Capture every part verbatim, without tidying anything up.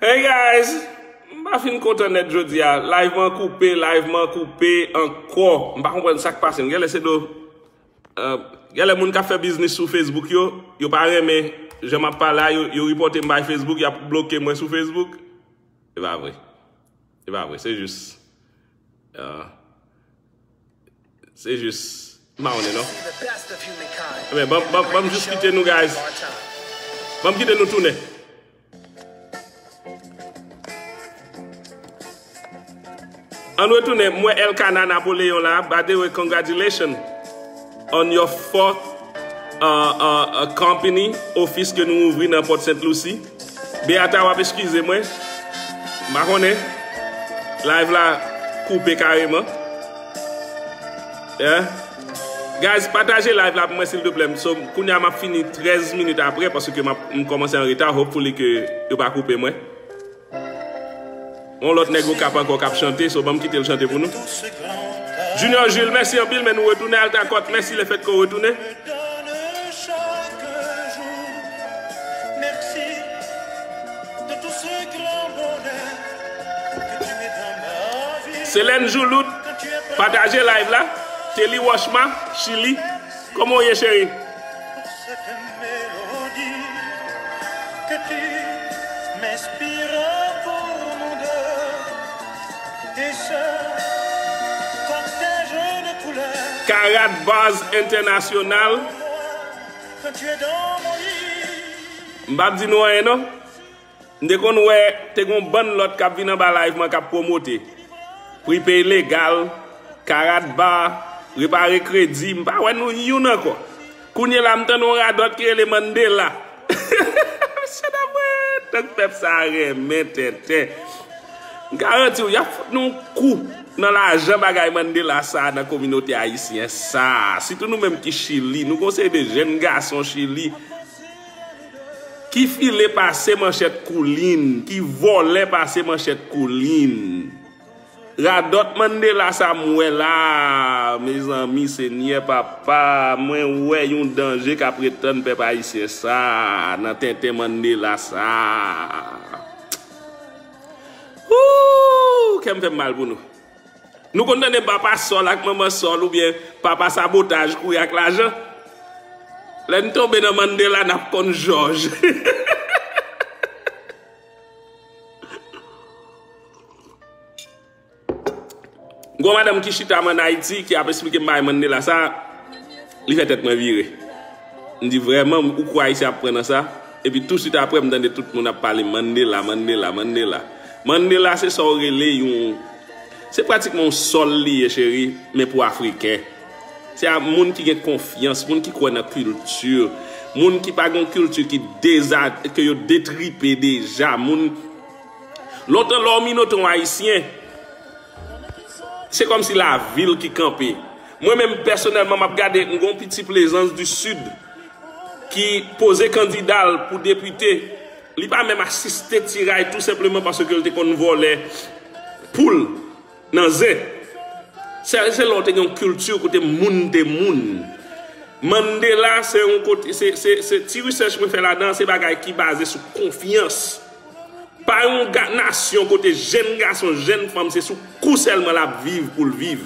Hey guys, m pa fin kontan nèt jodi a. Live mwen koupe, live mwen koupe ankò. M pa konprann sa k pase m. Genlè se do. Uh, genlè moun k ap fè biznis sou Facebook yo, yo pa renmen jan m ap pale a, yo, yo ripòte m bay Facebook, y ap bloke mwen sou Facebook. Se pa vre. Se pa vre, se jis. Uh, se jis. M pa konnen non. Ebyen, ban, ban, ban m jis kite nou, guys. Ban m kite nou tounen. Ann retounen, m wè Elkana Napoleon la. By the way, congratulations on your fourth uh, uh, uh, company, ofis ke nou ouvri nan Port Saint Lucie. Beata, w ap eskize mwen. M pa konnen. Live la koupe kareman. Yeah. Guys, pataje live la pou mwen, silvouplè. So, kounye a m ap fini trèz minit apre, paske m ap, m kòmanse an reta. Hopefully ke yo pa koupe mwen. Yon lòt nèg Okap ankò k ap chante, so ban m kite l chante pou nou. Junior Jules, mèsi anpil, men nou retounen. Alta Kòt, mèsi lefètke w retounen. Selène Joulout, pataje live la. Telly Washma, Chili. Kòman w ye, cheri? Karat Bars Entènasyonal. M p ap di nou anyen non. M te konn wè, te gon bann lòt k ap vin anba live mwen k ap pwomote. Pripay legal, Karat Bar, repare kredi, m pa wè nou youn ankò. Kounye la, m tande yon radòt ki rele Mandela. Mesye dam, tank pèp sa a renmen tenten. M garanti w, y ap fout nou kou nan lajan bagay Mandela sa a nan kominote ayisyen sa a. Sitou nou menm ki Chili, nou gon seri de jèn gason Chili ki file pase manchèt koulin, ki vòlè pase manchèt koulin. Radòt Mandela sa m wè la a, mezanmi, Senyè Papa, mwen wè yon danje k ap ret tann pèp ayisyen sa a, nan tenten Mandela sa a. Ooh, kè m fè m mal pou nou. Nou konn tande papa Sòl ak manman Sòl oubyen papa Sabotaj kouri ak lajan. Lè n tonbe nan Mandela, n ap konn jòj. Gon madanm ki chita m ann Ayiti ki ap esplike m bagay Mandela sa, li fè tèt mwen vire. M di, "Vrèman, ou kwè Ayisyen ap pran nan sa?" Epi tousuit apre, m tande tout moun ap pale Mandela, Mandela, Mandela. Mandela se sa w rele yon, se pratikman yon sòl li ye, cheri, men pou Afriken. Se a moun ki gen konfyans, moun ki kwè nan kilti, moun ki pa gen yon kilti ki deza, ke yo detripe deja, moun. Lontan lè w minote yon Ayisyen, se kòmsi lavil ki kanpe. Mwen menm pèsonèlman, m ap gade, m gon piti Plaisance du Sud ki poze kandida l pou depite. Li pa menm asiste tiray tou senpleman paske l te konn vòlè poul nan zen. Se, se lè w te gen yon kilti kote moun te moun. Mandela se yon kote, se, se, se ti research mwen fè ladan, se bagay ki baze sou konfyans. Pa yon ga, nasyon kote jèn gason, jèn fanm, se sou kou sèlman l ap viv pou l viv.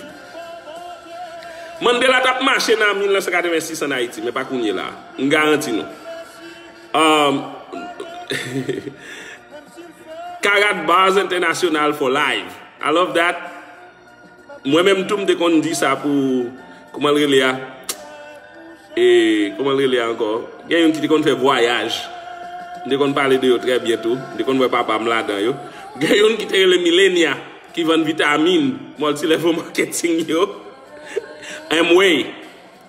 Mandela t ap mache nan mil nèf san katrevensis ann Ayiti, men pa kounye la. M garanti nou. Um, Karat Bars International for life. I love that. Mwen menm tou, m te konn di sa pou, kòman l rele a? E, kòman l rele a ankò? Gen youn ki te konn fè vwayaj. M te konn pale de yo trè byen tou. M te konn wè papa m ladan yo. Gen youn ki te rele Milenia, ki vann vitamin, Multilevel Marketing yo. Amway.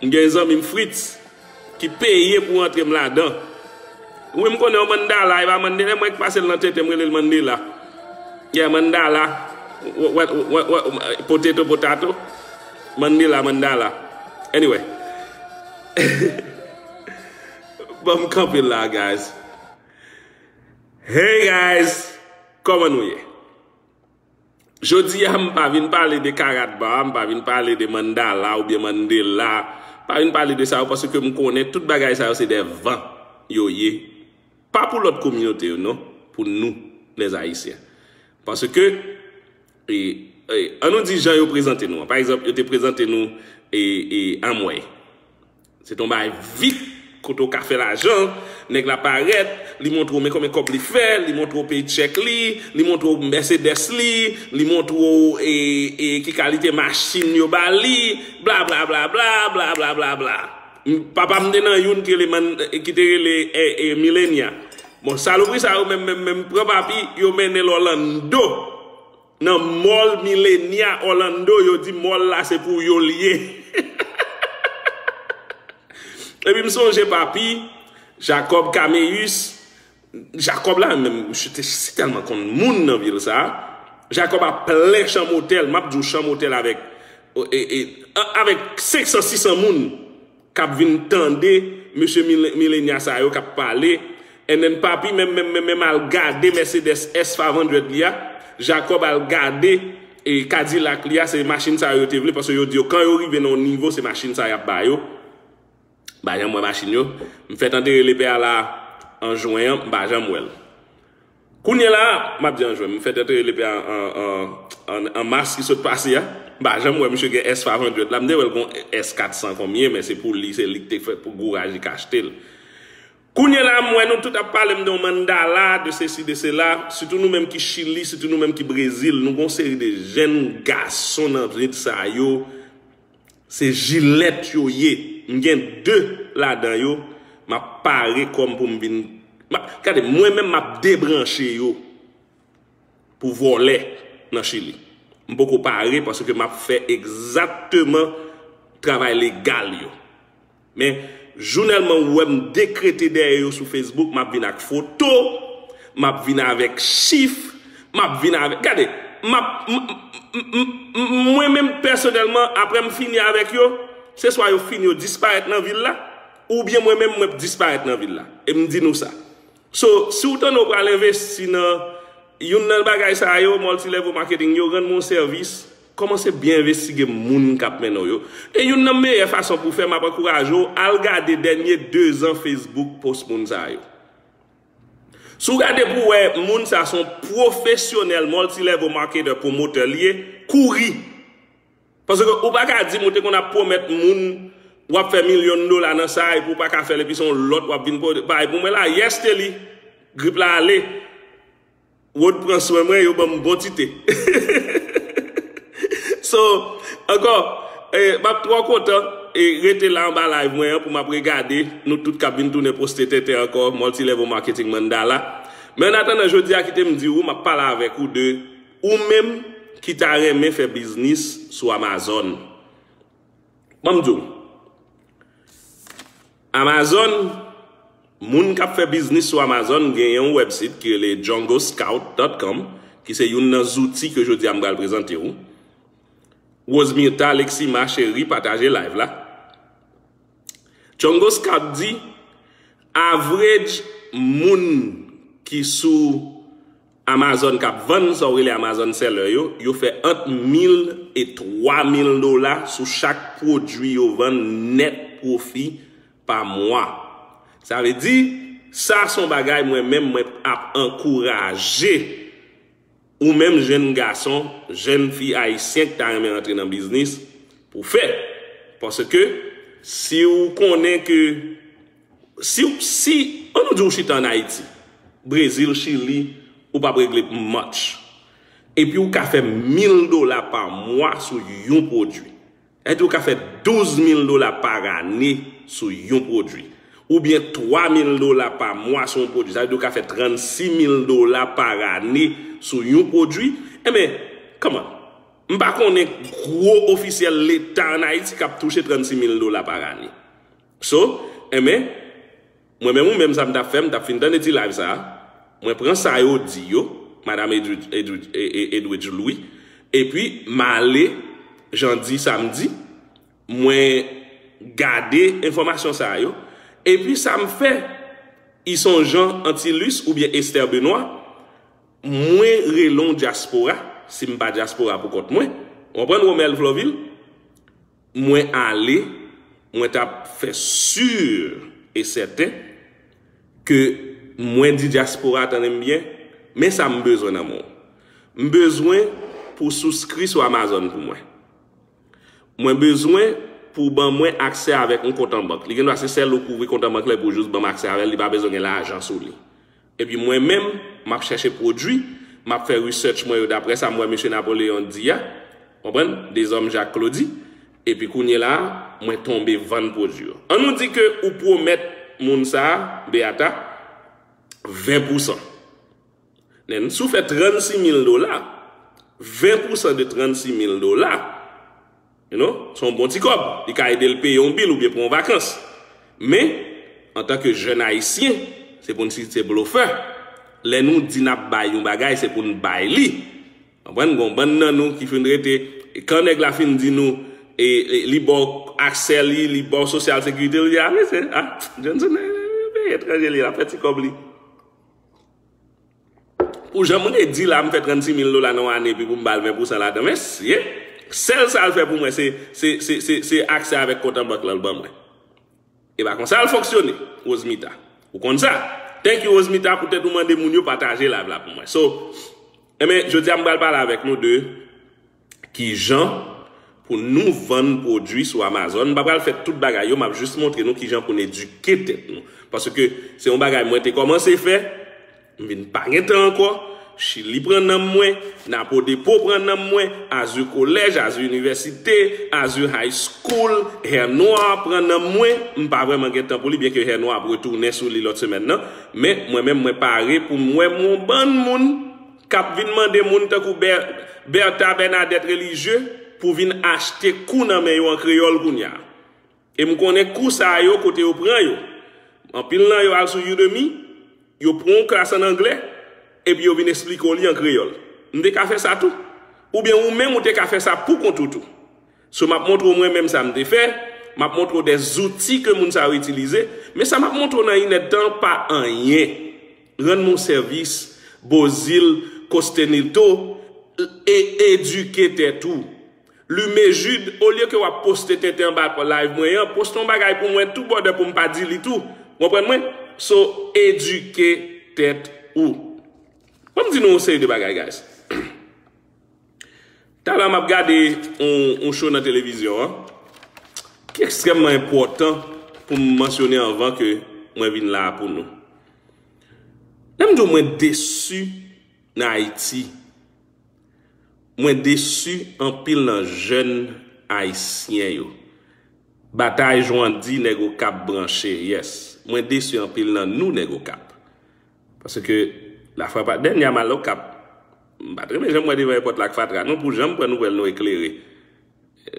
M gen zanmi m Fritz ki peye pou antre m ladan. Wi, m konnen yon Mandala, e pa Mandela, mwen ki pase l nan tenten, m rele l Mandela. Yeah, Mandala. What, what, what, what, potato, potato. Mandela, Mandala. Anyway. Ban m kanpe la, guys. Hey, guys. Kòman nou ye? Jodi a, m pa vin pale de Karat Bar, m pa vin pale de Mandala oubyen Mandela. M pa vin pale de sa yo, paske m konnen tout bagay sa yo se de van yo ye. Pa pou lòt kominote yo, non. Pou nou. lèzayisyen. Paske, e, e, an nou di jan yo prezante nou an. Pa egzanp, yo te prezante nou e, e, Amway. Se te yon bagay vit, kote w ka fè lajan, nèg la parèt, li montre w men konbyen kòb li fè, li montre w paycheck li, li montre w Mercedes li, li montre w e, e, ki kalite machin yo ba li, bla bla bla bla, bla bla bla bla. M- Papa m te nan youn ki rele man- ki te rele e, e, Millennia. Bon, salopri sa yo menm, menm, menm, pran papi, yo mennen l Orlando. Nan mall Millennia Orlando, yo di mall la se pou yo l ye. Epi m sonje papi, Jacob Caméus, Jacob la menm, misye te si tèlman konn moun nan vil sa. Jacob ap plen chanm otèl, m ap di w chanm otèl avèk, e, e, a- avèk senk san, sis san moun k ap vin tande mesye Mil- Millennia sa yo k ap pale. And then papi menm, menm, menm, menm al gade Mercedes S five hundred li a. Jacob al gade e Cadillac li a, se machin sa yo te vle, paske yo di yo, kan yo rive nan yon nivo, se machin sa y ap ba yo. M pa janm wè machin yo. M fèt antere lepè a la an jwen an, m pa janm wè l. Kounye la, m ap di an jwen, m fèt antere lepè a an, an, an, an mas ki sot pase a. M pa janm wè misye gen S five hundred la. M te wè l gon S kat san konbyen, men se pou li, se li ki te fè pou gouraj li k achte l. Kounye la, m wè nou tout ap pale m de yon mandala, de sesi, de sela. Sitou nou menm ki Chili, sitou nou menm ki Brezil, nou gon seri de jèn gason nan vil sa yo. Se jilèt yo ye. M gen de ladan yo. M ap pare kò m pou m vin. M ap- Gade, mwen menm m ap debranche yo pou vòlè nan Chili. M poko pare paske m ap fè egzakteman travay legal yo. Men, jounèlman ou wè m dekrete dèyè yo sou Facebook, m ap vin ak foto, m ap vin avèk chif, m ap vin avèk, gade, m ap, m- m- m- m- mwen menm pèsonèlman, apre m fini avèk yo, se swa yo fini, yo disparèt nan vil la, oubyen mwen menm mwen disparèt nan vil la. E m di nou sa. So, si w tande w pral envesti nan youn nan bagay sa yo, multi-level marketing, yo rann mwen yon sèvis, kòmanse byen envestige moun k ap mennen w yo. E youn nan meyè fason pou fè, m ap ankouraje w, al gade dènye dezan Facebook post moun sa yo. Si w gade pou w wè moun sa se yon pwofesyonèl multi-level marketer, pwomotè li ye, kouri. Paske ou pa ka di m ou te konn ap pwomèt moun w ap fè milyon dola nan sa epi w pa ka fè l epi se yon lòt w ap vin pwomèt. Parèy pou mwen la, yès te li, grip la ale, Rod pran swen mwen, yo ban m bon ti te. So, ankò, eh, m ap twò kontan e rete la anba live mwen an pou m ap regade nou tout k ap vin tounen poste tenten ankò, multi-level marketing mandala. Men an atandan, jodi a, kite m di w, m ap pale avèk ou de ou menm ki ta renmen fè biznis sou Amazon. Ban m di w, Amazon, moun k ap fè biznis sou Amazon gen yon wèbsit ki rele jungle scout dot com, ki se youn nan zouti ke jodi a m pral prezante w. Rosemirta, Lexima, cheri, pataje live la. Jungle Scout di, average moun ki sou Amazon k ap vann, sa w rele Amazon seller yo, yo fè ant mil e twa mil dola sou chak pwodui yo vann nèt pwofi pa mwa. Sa vle di, sa se yon bagay mwen menm mwen ap ankouraje ou menm jèn gason, jèn fi ayisyen ki ta renmen rantre nan biznis pou fè. Paske si w konnen ke, si, si, an nou di w chita ann Ayiti, Brezil, Chili, ou p ap regle much. Epi w ka fè mil dola pa mwa sou yon pwodui. Sa vle di w ka fè douz mil dola pa ane sou yon pwodui. Oubyen twa mil dola pa mwa sou yon pwodui. Sa vle di w ka fè trannsis mil dola pa ane sou yon pwodui. Enben, come on. M pa konnen gwo ofisyèl leta ann Ayiti k ap touche trannsis mil dola pa ane. So, enben, mwen menm ou menm sa m t ap fè, m t ap fin tande ti live sa a, mwen pran sa yo di yo, Madam Edwidge, Edwidge, E- E- Edwidge Louis, epi m ale, jan di samdi, mwen gade enfòmasyon sa yo, epi sa m fè, Ison Jean Antilus oubyen Esther Benoît, mwen rele yon dyaspora, si m pa dyaspora pou kont mwen, w konprann, Romel Floville, mwen ale, mwen t ap fè si e sèten ke mwen di dyaspora, tande m byen, Men sa m bezwen nan men w. M bezwen pou w souskri sou Amazon pou mwen. Mwen bezwen pou w ban mwen aksè avèk yon kont an bank. Li gen dwa se sèl ou k ouvri kont an bank la epi w jis ban m aksè avè l, li pa bezwen gen lajan sou li. Epi mwen menm, m ap chèche pwodui, m ap fè research mwen yo daprè sa m wè mesye Napoleon di a. Konprann? Dezòm Jak Klodi. Epi kounye la a, mwen tonbe vann pwodui yo. Ann nou di ke ou pwomèt moun sa a, Beata, ven pousan. Nen, si w fè trannsis mil dola, ven pousan de trannsis mil dola, you know, se yon bon ti kòb. Li ka ede l peye yon bil oubyen pran yon vakans. Men, antanke jèn ayisyen, se pou n site blofè. Lè nou di n ap bay yon bagay, se pou n bay li. Konprann? Gon bann nan nou ki fin rete, kan nèg la fin di nou, e, e, li ba w aksè li, li ba w sosyal sekirite, li di, "A, mesye, a, Johnson, e, e, peyi etranje li, l ap fè ti kòb li." Pou jan m redi la, m fè trannsis mil dola nan yon ane, epi pou m ba l ven pousan ladan. Mesye, sèl sa l fè pou mwen, se, se, se, se, se aksè avèk kont an bank lan l ban mwen. E pa konsa l fonksyone, Rosemita. Ou konn sa. Thank you, Rosemita, poutèt ou mande moun yo pataje live la pou mwen. So, enben, jodi a m pral pale avèk nou de kijan pou nou vann pwodui sou Amazon. M pa pral fè tout bagay yo, m ap jis montre nou kijan pou n edike tèt nou. Paske se yon bagay mwen te kòmanse fè, m vin pa gen tan ankò. Chili pran nanm mwen, Napo Depo pran nanm mwen, Azur College, Azur Université, Azur High School, Hair Noir pran nanm mwen. M pa vrèman gen tan pou li, byenke Hair Noir ap retounen sou li lòt semèn nan. Men mwen menm, mwen pare pou m wè yon bann moun k ap vin mande moun tankou Ber-, Bertha Bernadette Religieux pou vin achte kou nan men yo an kreyòl kounye a. E m konnen kou sa yo, kote yo pran yo. Anpil nan yo al sou Udemy, yo pran yon klas ann anglè, epi yo vin esplike w li an kreyòl. M te ka fè sa tou. Oubyen ou menm ou te ka fè sa pou kont ou tou. So, m ap montre w mwen menm sa m te fè, m ap montre w de zouti ke moun sa yo itilize, men sa m ap montre w nan inèdtan pa anyen. Rann mwen yon sèvis, Bozil, Costenilto, e edike tèt ou. Lumejud, olye ke w ap poste tenten anba live mwen an, poste yon bagay pou mwen tou bòdè pou m pa di li tou. Ou konprann mwen? So, edike tèt ou. Ban m di nou yon seri de bagay, guys. Talè a m ap gade yon, yon show nan televizyon an, ki ekstrèmman enpòtan pou m mansyone anvan ke mwen vin la a pou nou. Lè m di w mwen desi nan Ayiti, mwen desi anpil nan jèn ayisyen yo. Batay Jwandi, nèg Okap branche, yes. Mwen desi anpil nan nou, nèg Okap. Paske la fwa pa dènye a m al Okap, m pa t renmen jan m wè devan èpòt la ak fatra, non, pou jan m pran nouvèl nou eklere.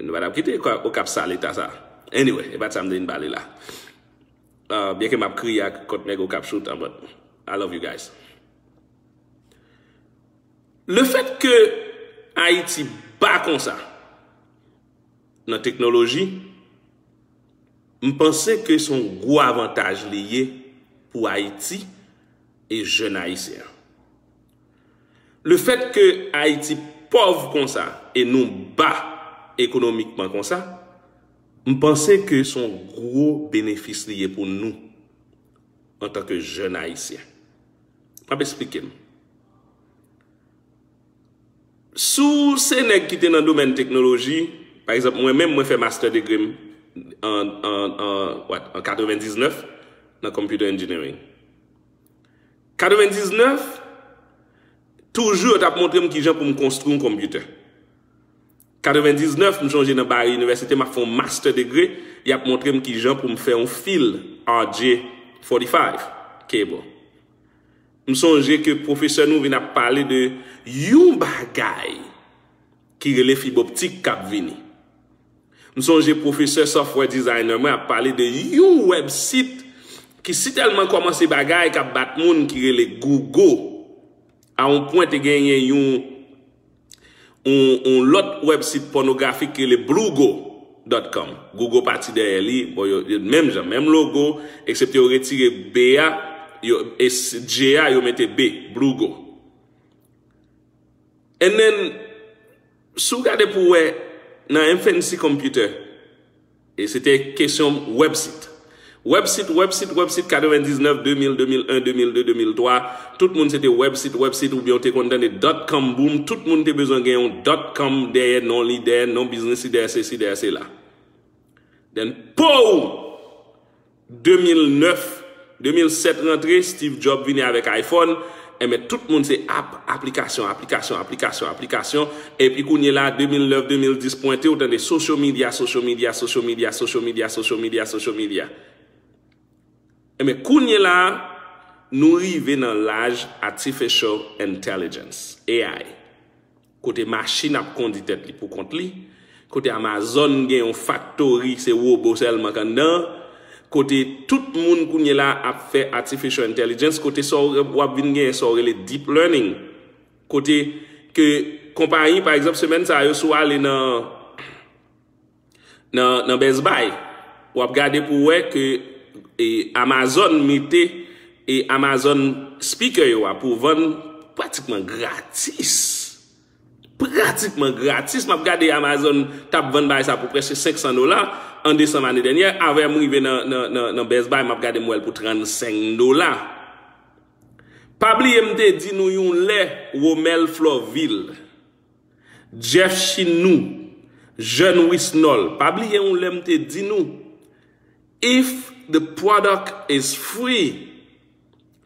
Nou pa t ap kite Okap sa leta sa. Anyway, e pa t sa m te vin pale la. Ah, byenke m ap kriye ak kont nèg Okap Shoot, but I love you guys. Le fèt ke Ayiti ba konsa nan teknoloji, m panse ke se yon gwo avantaj li ye pou Ayiti e jèn ayisyen an. Le fèt ke Ayiti pòv konsa e nou ba ekonomikman konsa, m panse ke se yon gwo benefis li ye pou nou antanke jèn ayisyen. M ap esplike m. Si w se nèg ki te nan domèn teknoloji, pa egzanp, mwen menm, mwen fè master degree m an, an, an, what, an katrevendiznèf nan computer engineering. Katrevendiznèf, toujou yo t ap montre m kijan pou m konstwi yon konpyitè. Katrevendiznèf, m sonje nan Barry University, m ap fè yon master degree, y ap montre m kijan pou m fè yon fil R J forty-five cable. M sonje ke pwofesè nou vin ap pale de yon bagay ki rele fib optik k ap vini. M sonje pwofesè software designer mwen ap pale de yon website ki sitèlman kòmanse bagay k ap bat moun ki rele Google. A yon pwen te genyen yon, yon, yon lòt website pònografik ki rele Blugo dot com. Google pati dèyè li, bon, yo, yo menm jan, menm logo, eksepte yo retire B a, yo, e s-, J a, yo mete B, Blugo. And then, si w gade pou w wè nan Infancy Computer, e se te kesyon website. Wèbsit, wèbsit, wèbsit, katrevendiznèf, de mil, de mil en, de mil de, de mil twa, tout moun se te wèbsit, wèbsit, oubyen w te konn tande dot com boom, tout moun te bezwen gen yon dot com dèyè non li, dèyè non biznis li, dèyè sesi, dèyè sela. Then, pow! de mil nèf, de mil sèt rantre, Steve Jobs vini avèk iPhone, enben tout moun se app, aplikasyon, aplikasyon, aplikasyon, aplikasyon, epi kounye la, de mil nèf, de mil dis pwente, ou tande social media, social media, social media, social media, social media, social media. Enben kounye la, nou rive nan laj Artificial Intelligence, A I. Kote machin ap kondi tèt li pou kont li, kote Amazon gen yon factory, se wobo sèlman k anndan, kote tout moun kounye la ap fè artificial intelligence, kote sa w ap vin genyen sa w rele deep learning, kote ke konpayi, pa egzanp, semèn sa yo, si w ale nan nan, nan Best Buy, w ap gade pou w wè ke e, Amazon mete e, Amazon speaker yo a pou vann pratikman gratis. Pratikman gratis. M ap gade Amazon t ap vann bagay sa pou prèske senk san dola an desanm ane dènyè. Avè m rive nan, nan, nan, nan Best Buy, m ap gade m wè l pou trannsenk dola. Pa bliye m te di nou yon lè Romel Florvil, Jeff Chinou, Jeune Wisnol, pa bliye yon lè m te di nou, if the product is free,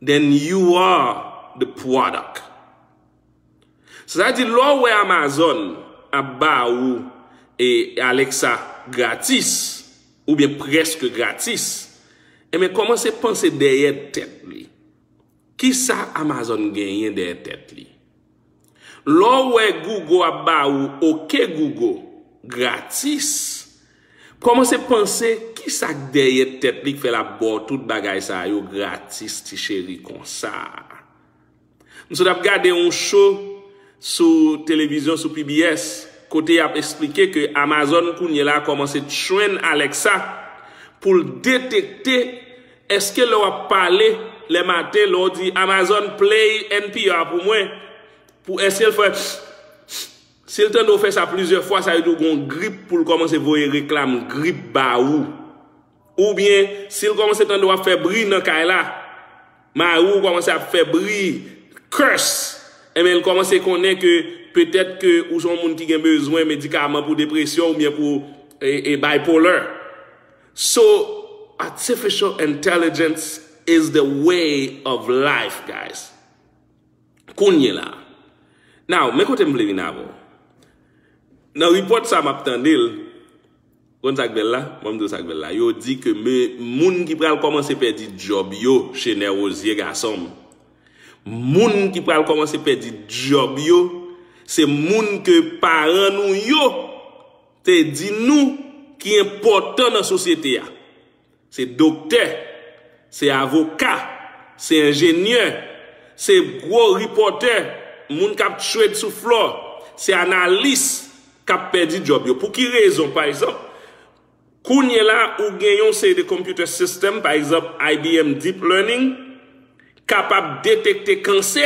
then you are the product. Sa di lè w wè Amazon ap ba ou e Alexa gratis, oubyen prèske gratis, enben kòmanse panse dèyè tèt li. Kisa Amazon genyen dèyè tèt li? Lè w wè Google ap ba ou OK Google gratis, kòmanse panse kisa k dèyè tèt li k fè l ap ba w tout bagay sa yo gratis, ti cheri, konsa. M sot ap gade yon show sou televizyon, sou P B S, kote y ap eksplike ke Amazon kounye la kòmanse train Alexa pou l detekte èske lè w ap pale lè maten, lè w di Amazon play N P R pou mwen, pou èske l fè, si l tande w fè sa plizyè fwa, sa vle di w gen yon grip pou l kòmanse voye reklam grip ba ou. Oubyen, si l kòmanse tande w ap fè bri nan kay la, mari w kòmanse ap fè bri, curse, enben, l kòmanse konnen ke petèt ke ou se yon moun ki gen bezwen medikaman pou depresyon oubyen pou e, e bipolar. So, artificial intelligence is the way of life, guys. Kounye la. Now, men kote m vle vin avè w. Nan report sa m ap tande l, konn sa k bèl la? Bon, m di w sa k bèl la. Yo di ke me, moun ki pral kòmanse pèdi djòb yo, Chenè Rozier, gason m. Moun ki pral kòmanse pèdi djòb yo, se moun ke paran nou yo te di nou ki enpòtan nan sosyete a. Se doktè, se avoka, se enjenyè, se gwo ripòtè, moun k ap trade sou floor, se analis k ap pèdi djòb yo. Pou ki rezon? Pa egzanp, kounye la, ou gen yon seri de computer system, pa egzanp, I B M Deep Learning, kapab detekte kansè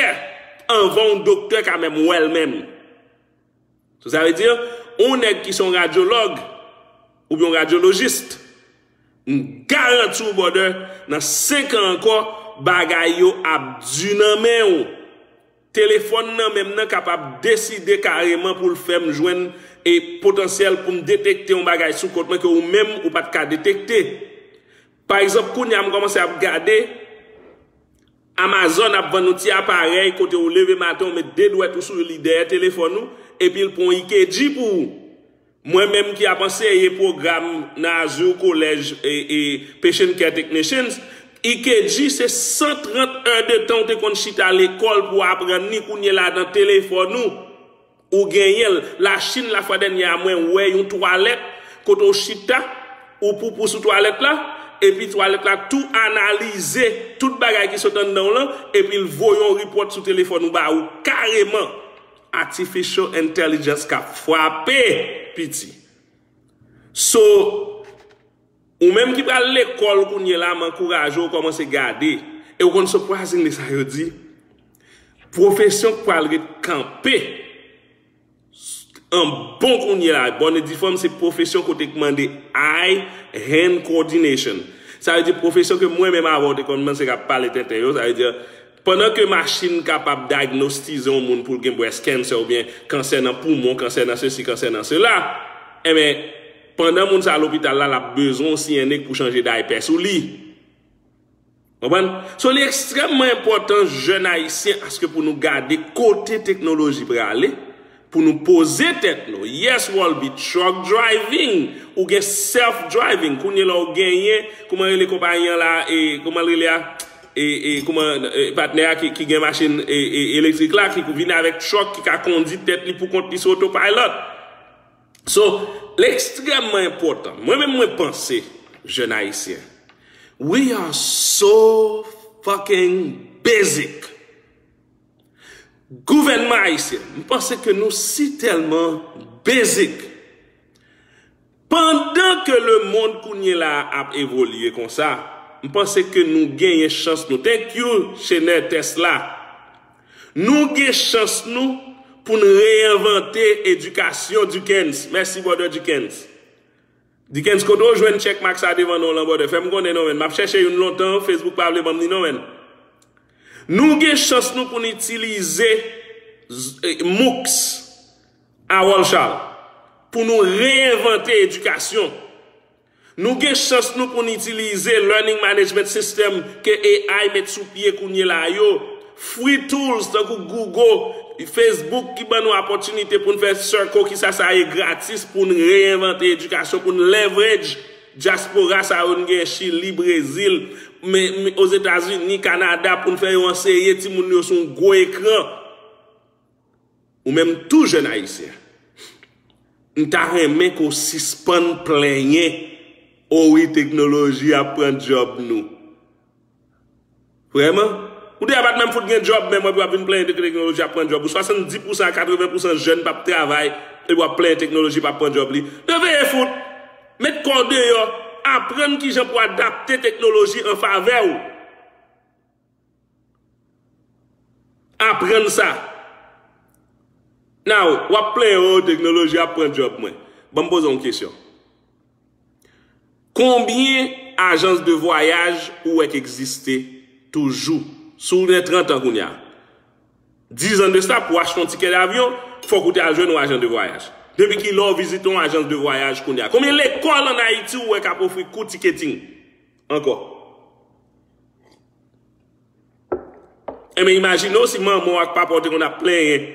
anvan yon doktè ka menm wè l menm. So, sa vle di, yon nèg ki se yon radyològ oubyen yon radyolojis, m garanti w, brother, nan senk an ankò, bagay yo ap di nan men w. Telefòn nan men m nan kapab deside kareman pou l fè m jwenn e potansyèl pou m detekte yon bagay sou kont mwen ke ou menm ou pa t ka detekte. Pa egzanp, kounye a m kòmanse ap gade, Amazon ap vann yon ti aparèy kote ou leve maten, ou met de dwèt ou sou li dèyè telefòn ou, epi l pran yon E K G pou ou. Mwen menm ki ap anseye pwogram nan Azur College e, e Patient Care Technicians, E K G se san trant è de tan ou te konn chita lekòl pou w aprann li, kounye la nan telefòn ou. Ou genyen l. Lachin, lafwa dènyè a, mwen wè yon twalèt kote w chita, ou poupou sou twalèt la, epi twalèt la tou analize tout bagay ki sot anndan w lan, epi l voye yon report sou telefòn ou ba ou kareman. Artificial intelligence k ap frape, piti. So, ou menm ki pral lekòl kounye la, m ankouraje w kòmanse gade. E w konn surprisingly sa yo di? Pwofesyon k pral ret kanpe an bon kounye la, bonne et due forme, se pwofesyon kote k mande eye hand coordination. Sa vle di pwofesyon ke mwen menm avè w te kòmanse k ap pale tenten yo, sa vle di pandan ke machin kapab diagnostize yon moun pou l gen breast cancer oubyen kansè nan poumon, kansè nan sesi, kansè nan sela, enben, pandan moun sa lopital la, l ap bezwen w siyen nèg pou chanje daypè sou li. Konprann? So, li ekstrèmman enpòtan, jèn ayisyen, aske pou nou gade kote teknoloji prale, pou nou poze tèt nou. Yes, Walby, truck driving, ou gen self driving. Kounye la ou genyen, kòman rele konpayi an la, e, kòman l rele a, e, e, kòman, e, patnè a ki, ki gen machin, e, e, elektrik la, ki vin avèk truck, ki ka kondi tèt li pou kont li sou autopilot. So, l ekstrèmman enpòtan. Mwen menm mwen panse, jèn ayisyen, we are so fucking basic. Gouvènman ayisyen, m panse ke nou si tèlman basic. Pandan ke lemonn kounye la a ap evolye konsa, m panse ke nou genyen chans nou. Thank you, Chener Tesla. Nou gen chans nou pou n reyenvante edikasyon, Dickens. Mèsi, brother Dickens. Dickens, kote w jwenn checkmark sa devan non w lan, brother? Fè m konnen non, man. M ap chèche youn lontan, Facebook pa vle ban m li non, man. Nou gen chans nou pou n itilize z-, eh, MOOCs, Harold Charles, pou nou reyenvante edikasyon. Nou gen chans nou pou n itilize learning management system ke A I met sou pye kounye la yo. Free tools tankou Google, Facebook ki ban nou opòtinite pou n fè Circle, ki sa sa ye, gratis, pou n reyenvante edikasyon, pou n leverage dyaspora sa yo n gen Chili, Brezil, men, men Ozetazini, Kanada, pou n fè yo anseye timoun yo sou yon gwo ekran. Ou menm tou, jèn ayisyen, m ta renmen ke w sispann plenyen, o wi, teknoloji ap pran djòb nou. Vrèman? Ou deja pa t menm fout gen djòb menm, epi w ap vin plenyen ke teknoloji ap pran djòb ou. Swasanndis pousan a katreven pousan jèn p ap travay, epi w ap plenyen teknoloji p ap pran djòb li. Reveye fout! Met kò w deyò, aprann kijan pou adapte teknoloji an favè w. Aprann sa. Now, w ap plenyen, o, teknoloji ap pran djòb mwen. Ban m poze w yon kesyon. Konbyen ajans de vwayaj ou wè k egziste toujou? Si w gen trant an kounye a, dizan de sa, pou w achte yon tikè davyon, fòk ou te al jwenn yon ajan de vwayaj. Depi kilè w vizite yon ajans de vwayaj kounye a? Konbyen lekòl ann Ayiti ou wè k ap ofri kou ticketing ankò? Enben, imajine w si manman w ak papa w te konn ap plenyen,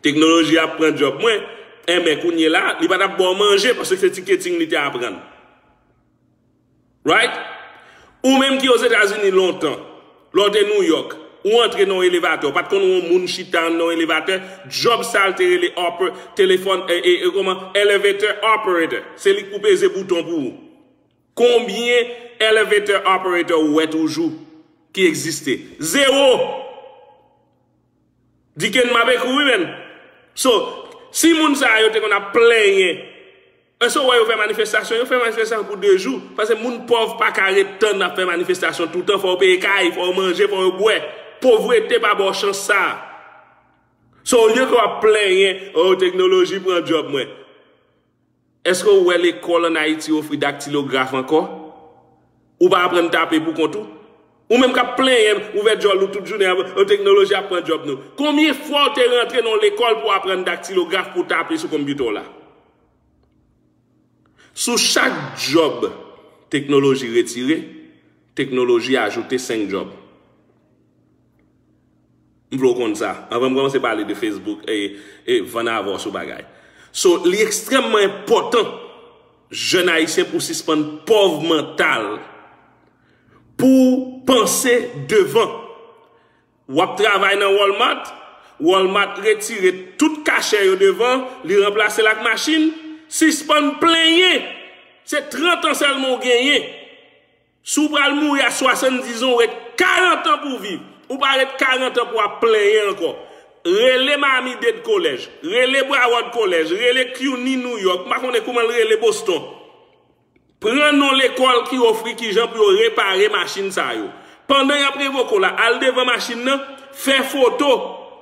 teknoloji ap pran djòb mwen, enben, kounye la, li pa t ap ba w manje, paske se ticketing li te aprann. Right? Ou menm ki Ozetazini lontan, lè w te New York, ou antre nan yon elevatè, ou pa t konn wè yon moun chita anndan yon elevatè, djòb sa l te rele oper-, telefòn, e, e, e, kòman? Elevator operator. Se li k pou peze bouton pou ou. Konbyen elevator operator ou wè toujou ki egziste? Zewo! Diken m ap ekri w wi, menn. So, si moun sa yo te konn ap plenyen, èske w wè yo fè manifestasyon? Yo fè manifestasyon pou de jou, paske moun pòv pa ka ret tann ap fè manifestasyon toutan, fò yo peye kay, fò yo manje, fò yo bwè. Povrete pa ba w chans sa. So, olye ke w ap plenyen, o, teknoloji pran djòb mwen. Èske w wè lekòl ann Ayiti ofri daktilograf ankò? Ou pa aprann tape pou kont ou? Ou menm k ap plenyen, ouvè djòl ou tout jounen, ap, teknoloji ap pran djòb nou. Konbyen fwa w te rantre nan yon lekòl pou w aprann daktilograf pou w tape sou konpitè w la? Sou chak djòb teknoloji retire, teknoloji ajoute senk djòb. M vle w konn sa. Anvan m kòmanse pale de Facebook e, e vann avè w sou bagay. So, li ekstrèmman enpòtan, jèn ayisyen, pou w sispann pòv mantal, pou w panse devan. W ap travay nan Walmart, Walmart retire tout kachè yo devan, li ranplase l ak machin. Sispann plenyen. Se trant an sèlman w genyen. Si w pral mouri a swasanndizan, w ret karant an pou w viv. Ou pa ret karant an pou w ap plenyen ankò. Rele Miami-Dade College, rele Broward College, rele CUNY New York, m pa konnen kouman l rele Boston. Pran non lekòl ki ofri kijan pou yo repare machin sa yo. Pandan y ap revoke w la, al devan machin nan, fè foto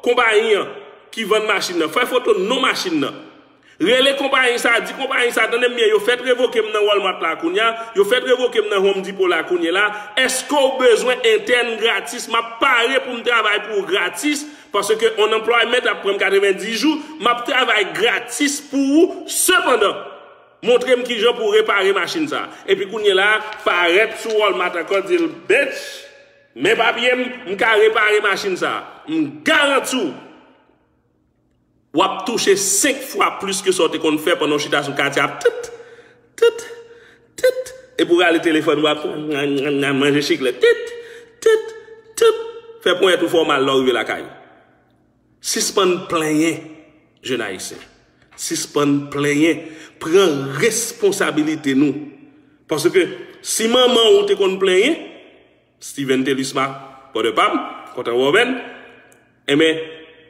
konpayi an ki vann machin nan, fè foto non machin nan. Rele konpayi sa, di konpayi sa, tande m byen, yo fèt revoke m nan Walmart la kounye a, yo fèt revoke m nan Home Depot la kounye la, èske w bezwen entèn gratis? M ap pare pou m travay pou w gratis, paske unemployment ap pran m katrevenndis jou, m ap travay gratis pou ou, sepandan, montre m kijan pou w repare machin sa. Epi kounye la, parèt sou Walmart ankò, di l, bitch, men papye m, m ka repare machin sa. M garanti w, w ap touche senk fwa plis ke sa w te konn fè pandan w chita sou katye ap tit, tit, tit, epi w rale telefòn w ap manje chiklèt, tit, tit, tit, fè ponyèt ou fè w mal lè w rive lakay ou. Sispann plenyen, jèn ayisyen. Sispann plenyen. Pran responsabilite nou. Paske si manman ou te konn plenyen, Steven Telisma, brother pa m, kontan wè w, man. Enben,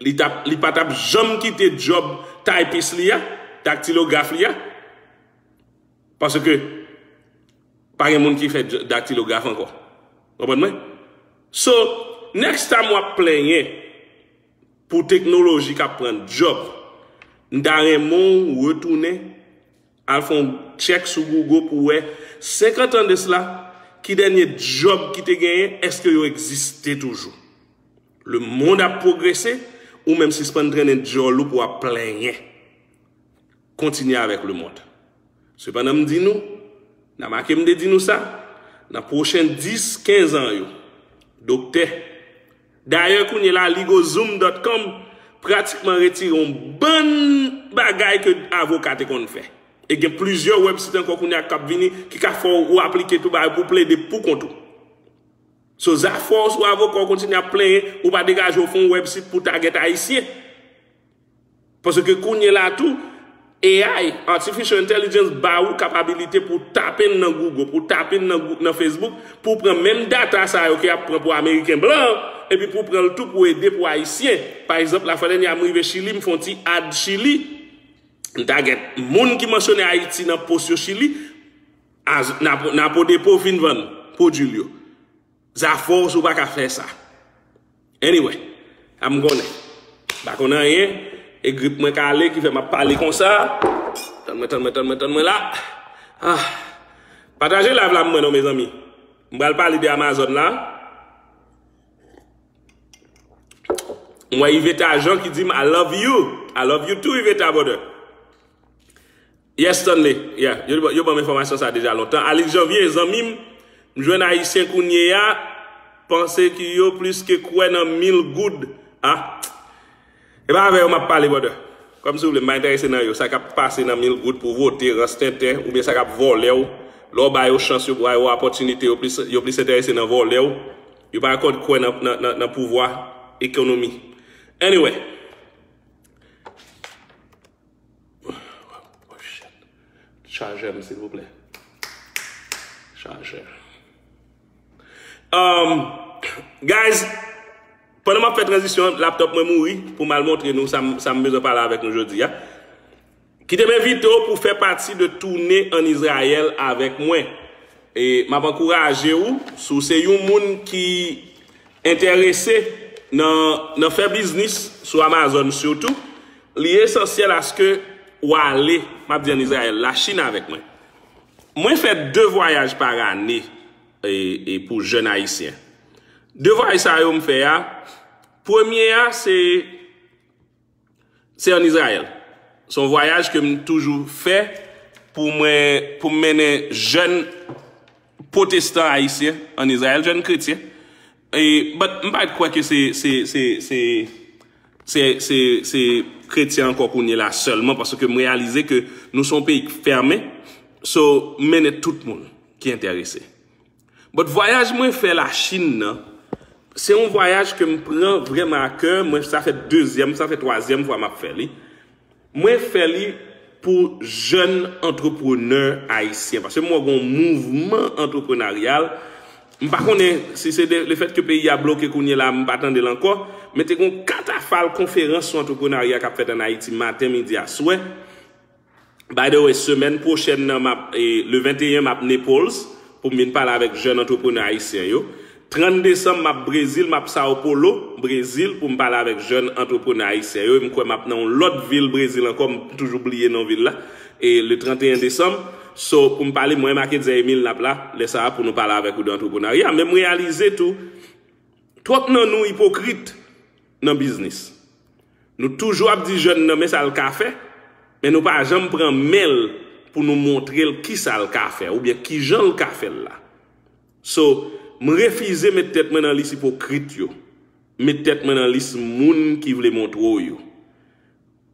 li t ap, li pa t ap janm kite djòb typist li a, daktilograf li a. Paske pa gen moun ki fè daktilograf ankò. Konprann mwen? So, next time w ap plenyen pou teknoloji k ap pran djòb, m ta renmen w retounen al fè yon tchèk sou Google pou wè senkant an de sila, ki dènye djòb ki te genyen, èske yo egziste toujou? Lemonn ap pwogrese, ou menm sispann trennen djòl ou pou w ap plenyen. Kontinye avèk lemonn. Sepandan, m di nou, nan make m te di nou sa, nan pwochen dis, kenz an yo, doktè, dayè, kounye la, legalzoom dot com pratikman retire yon bann bagay ke avoka te konn fè. E gen plizyè website ankò kounye a k ap vini ki ka fè w aplike tout bagay pou w plede pou kont ou. So, zafè w sou avoka w kontinye ap plenyen, ou pa degaje w fè yon website pou tagèt ayisyen. Paske kounye la tou, A I, Artificial Intelligence, ba ou kapabilite pou w tape n nan Google, pou w tape n nan, Gou- nan Facebook, pou w pran menm data sa yo ke y ap pran pou Ameriken blan, epi pou w pran l tou pou w ede pou Ayisyen. Pa egzanp, lafwa dènye a m rive Chili, m fè yon ti ad Chili, m tagèt moun ki mansyone Ayiti nan post yo Chili, Napo, Napo Depo fin vann pwodui l yo. Zafè w si w pa ka fè sa. Anyway, a m konnen. M pa konn anyen. E grip mwen kale ki fè m ap pale konsa. Tann mwen, tann mwen, tann mwen, tann mwen la. Ah. Pataje live la pou mwen non, mezanmi. M pral pale de Amazon la. M wè Yveta Jean ki di m, I love you. I love you too, Yveta, brother. Yes, Stanley. Yeah, yo, yo ban m enfòmasyon sa deja lontan. Alix Janvier, zanmi m, m jwenn Ayisyen kounye a, panse ki yo plis ke kwè nan mil goud. Ah. E pa avè yo m ap pale, brother. Kòmsi w vle, m pa enterese nan yo. Sa k ap pase nan mil goud pou vote, rans tenten, oubyen sa k ap vòlè w. Lè w ba yo chans, yo ba yo opòtinite, yo plis, yo plis enterese nan vòlè w. Yo pa konn kwè nan, nan, nan, nan pouvwa ekonomi. Anyway. Oh, shit. Chajè m, silvouplè. Chajè. Um, guys, pandan m ap fè tranzisyon, laptop mwen mouri pou m al montre nou sa m, sa m bezwen pale avèk nou jodi a. Kite m envite w pou fè pati de toune ann Izrayèl avèk mwen. E m ap ankouraje w, si w se yon moun ki enterese nan, nan fè biznis sou Amazon sitou, li esansyèl aske w ale, m ap di ann Izrayèl, Lachin avèk mwen. Mwen fè de vwayaj pa ane e, e pou jèn Ayisyen. De vwayaj sa yo m fè a, premye a, se, se ann Izrayèl. Se yon vwayaj ke m toujou fè pou mwen, pou m mennen jèn pwotestan ayisyen ann Izrayèl, jèn kretyen. E, but, m pa kwè ke se, se, se, se, se, se, se kretyen ankò kounye la sèlman, paske m reyalize ke nou se yon peyi k fèmen. So, m mennen tout moun ki enterese. But vwayaj mwen fè Lachin nan, se yon vwayaj ke m pran vrèman a kè. Mwen, sa fè dezyèm, sa fè twazyèm fwa m ap fè li. Mwen fè li pou jèn antreprenè ayisyen. Paske m wè gen yon mouvman antreprenaryal. M pa konnen si se de, lefètke peyi a bloke kounye la, m pa tande l ankò. Men te gen yon katafal konferans sou antreprenarya k ap fèt ann Ayiti maten, midi, aswè. By the way, semèn pwochèn nan, m ap, e, le venteyen, m ap Naples pou m vin pale avèk jèn antreprenè ayisyen yo. Trant desanm, m ap Brezil, m ap Sao Paulo, Brezil, pou m pale avèk jèn antreprenè ayisyen yo. M kwè m ap nan yon lòt vil Brezil ankò, m toujou bliye non vil la. E le trant e en desanm, so, pou m pale, mwen, Mackendy Emile, n ap la, lè sa a, pou nou pale avèk ou de antreprenarya. Men m reyalize tou, twòp nan nou ipokrit nan biznis. Nou toujou ap di jèn nan men sa l ka fè, men nou pa janm pran men l pou nou montre l ki sa l ka fè, oubyen ki jan l ka fè l la. So, m refize met tèt mwen nan lis ipokrit yo. Met tèt mwen nan lis moun ki vle montre w yo.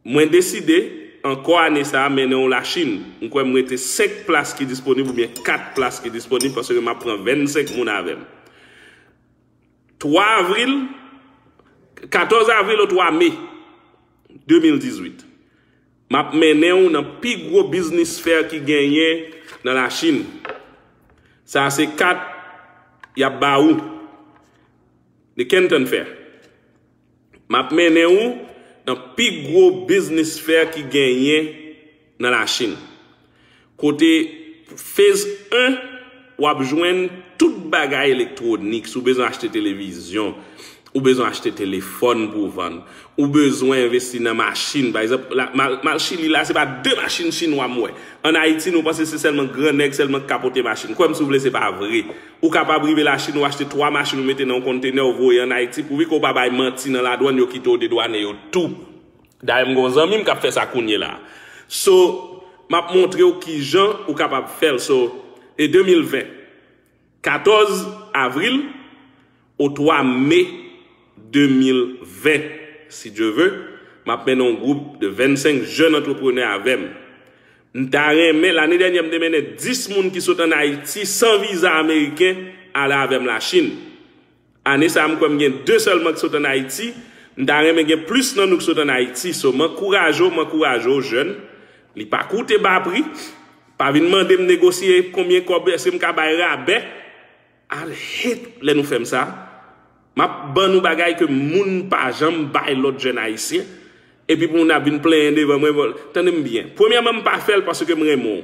Mwen deside, ankò ane sa a, mennen w Lachin. M kwè m rete senk plas ki disponib oubyen kat plas ki disponib, paske m ap pran vennsenk moun avè m. Twa avril, katòz avril o twa me de mil dizuit. M ap mennen w nan pi gwo business fair ki genyen nan Lachin. Sa a se kat y ap ba ou. The Canton Fair. M ap mennen w nan pi gwo business fair ki genyen nan Lachin. Kote phase en, w ap jwenn tout bagay elektwonik. Si w bezwen achte televizyon, ou bezwen achte telefòn pou w vann, ou bezwen envesti nan machin. Pa egzanp, la, m al, m al Chili la, se pa de machin chinwa m wè. Ann Ayiti, nou panse se sèlman gran nèg sèlman k ka pote machin. Kwè m si w vle, se pa vre. Ou kapab rive Lachin, ou achte twa machin, ou mete nan yon kontenè, ou voye ann Ayiti, pouvi ke w pa bay manti nan ladwann, yo kite w dedwane yo tou. Dayè, m gen yon zanmi m k ap fè sa kounye la. So, m ap montre w kijan ou kapab fè l. So, e de mil ven, katòz avril o twa me de mil ven, si Dye ve, m ap mennen yon gwoup de vennsenk jèn antreprenè avè m. M ta renmen, lane dènyè, m te mennen dis moun ki sot ann Ayiti san viza ameriken ale avè m Lachin. Ane sa a, m kwè m gen de sèlman ki sot ann Ayiti. M ta renmen gen plis nan nou ki sot ann Ayiti. So, m ankouraje w, m ankouraje w, jèn. Li pa koute ba pri. Pa vin mande m negosye konbyen kòb, èske m ka bay rabè. I hate lè nou fè m sa. M ap ban nou bagay ke moun pa janm bay lòt jèn ayisyen. Epi pou moun ap vin plenyen devan mwen, bon, tande m byen. Premyèman, m pa fè l paske m renmen w.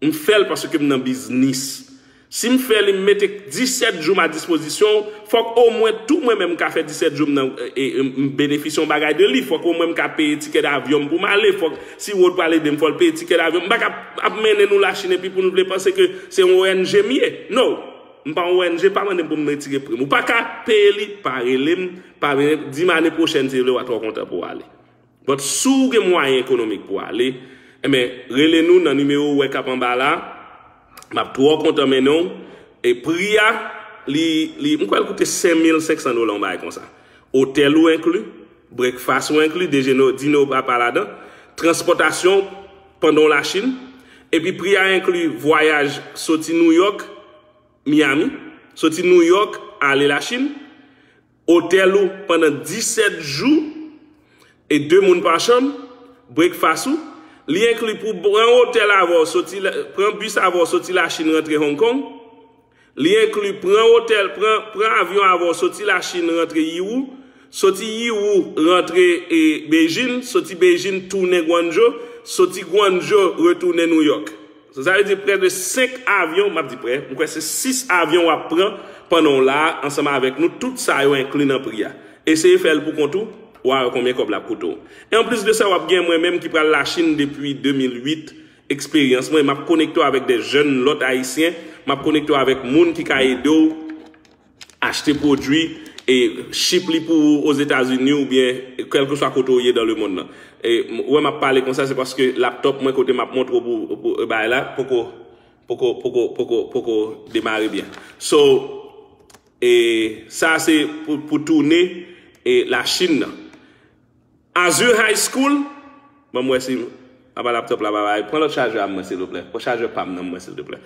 M fè l paske m nan biznis. Si m fè li, m mete disèt jou m a dispozisyon w, fòk omwen tou mwen menm m ka fè disèt jou m nan, e, e, m benefisye yon bagay de li. Fòk omwen m ka peye tikè davyon m pou m ale. Fòk si Rod pral ede m, fò l peye tikè davyon m. M pa ka ap, ap mennen nou Lachin epi pou nou vle panse ke se yon O N G m ye. No! M pa yon O N G, pa mande m pou m retire pri m. Ou pa ka peye li, pa rele m, pa vin di m ane pwochèn si w vle, w a twò kontan pou w ale. But si w gen mwayen ekonomik pou w ale, enben, rele nou nan nimewo ou wè k ap anba la. M ap twò kontan mennen w. E pri a, li, li, m kwè l koute senk mil senk san dola, yon bagay konsa. Otèl ou enkli, breakfast ou enkli, dejene, dine ou pa, pa ladan, transpòtasyon pandan w Lachin, epi pri a enkli vwayaj soti New York, Miami, soti New York, ale Lachin, otèl ou pandan disèt jou, e de moun pa chanm, breakfast ou, li enkli pou pran otèl avè w, soti, pran bis avè w, soti Lachin, rantre Hong Kong, li enkli pran otèl, pran, pran avyon avè w, soti Lachin, rantre Yiwu, soti Yiwu, rantre, e, Beijing, soti Beijing, tounen Guangzhou, soti Guangzhou, retounen New York. So, sa vle di prè de senk avyon, m ap di prè, m kwè se sis avyon w ap pran pandan w la a, ansanm avèk nou, tout sa yo enkli nan pri a. Eseye fè l pou kont ou, w a wè konbyen kòb l ap koute w. E anplis de sa, w ap gen mwen menm ki pral Lachin depi de mil uit, eksperyans mwen, m ap konekte w avèk de jèn lòt ayisyen, m ap konekte w avèk moun ki ka ede w achte pwodui e ship li pou ou Ozetazini oubyen kèlkeswa kote w ye dans le monde lan. E, m, ou wè m ap pale konsa, se paske laptop mwen kote m ap montre w pou, pou, e, bagay la, poko, poko, poko, poko, poko demare byen. So, e, sa se pou, pou tounen, e, Lachin nan. Azur High School, ban m wè si, apa laptop la pa bay. Pran lòt chajè a mwen, silvouplè. Pran chajè pa m nan mwen, silvouplè.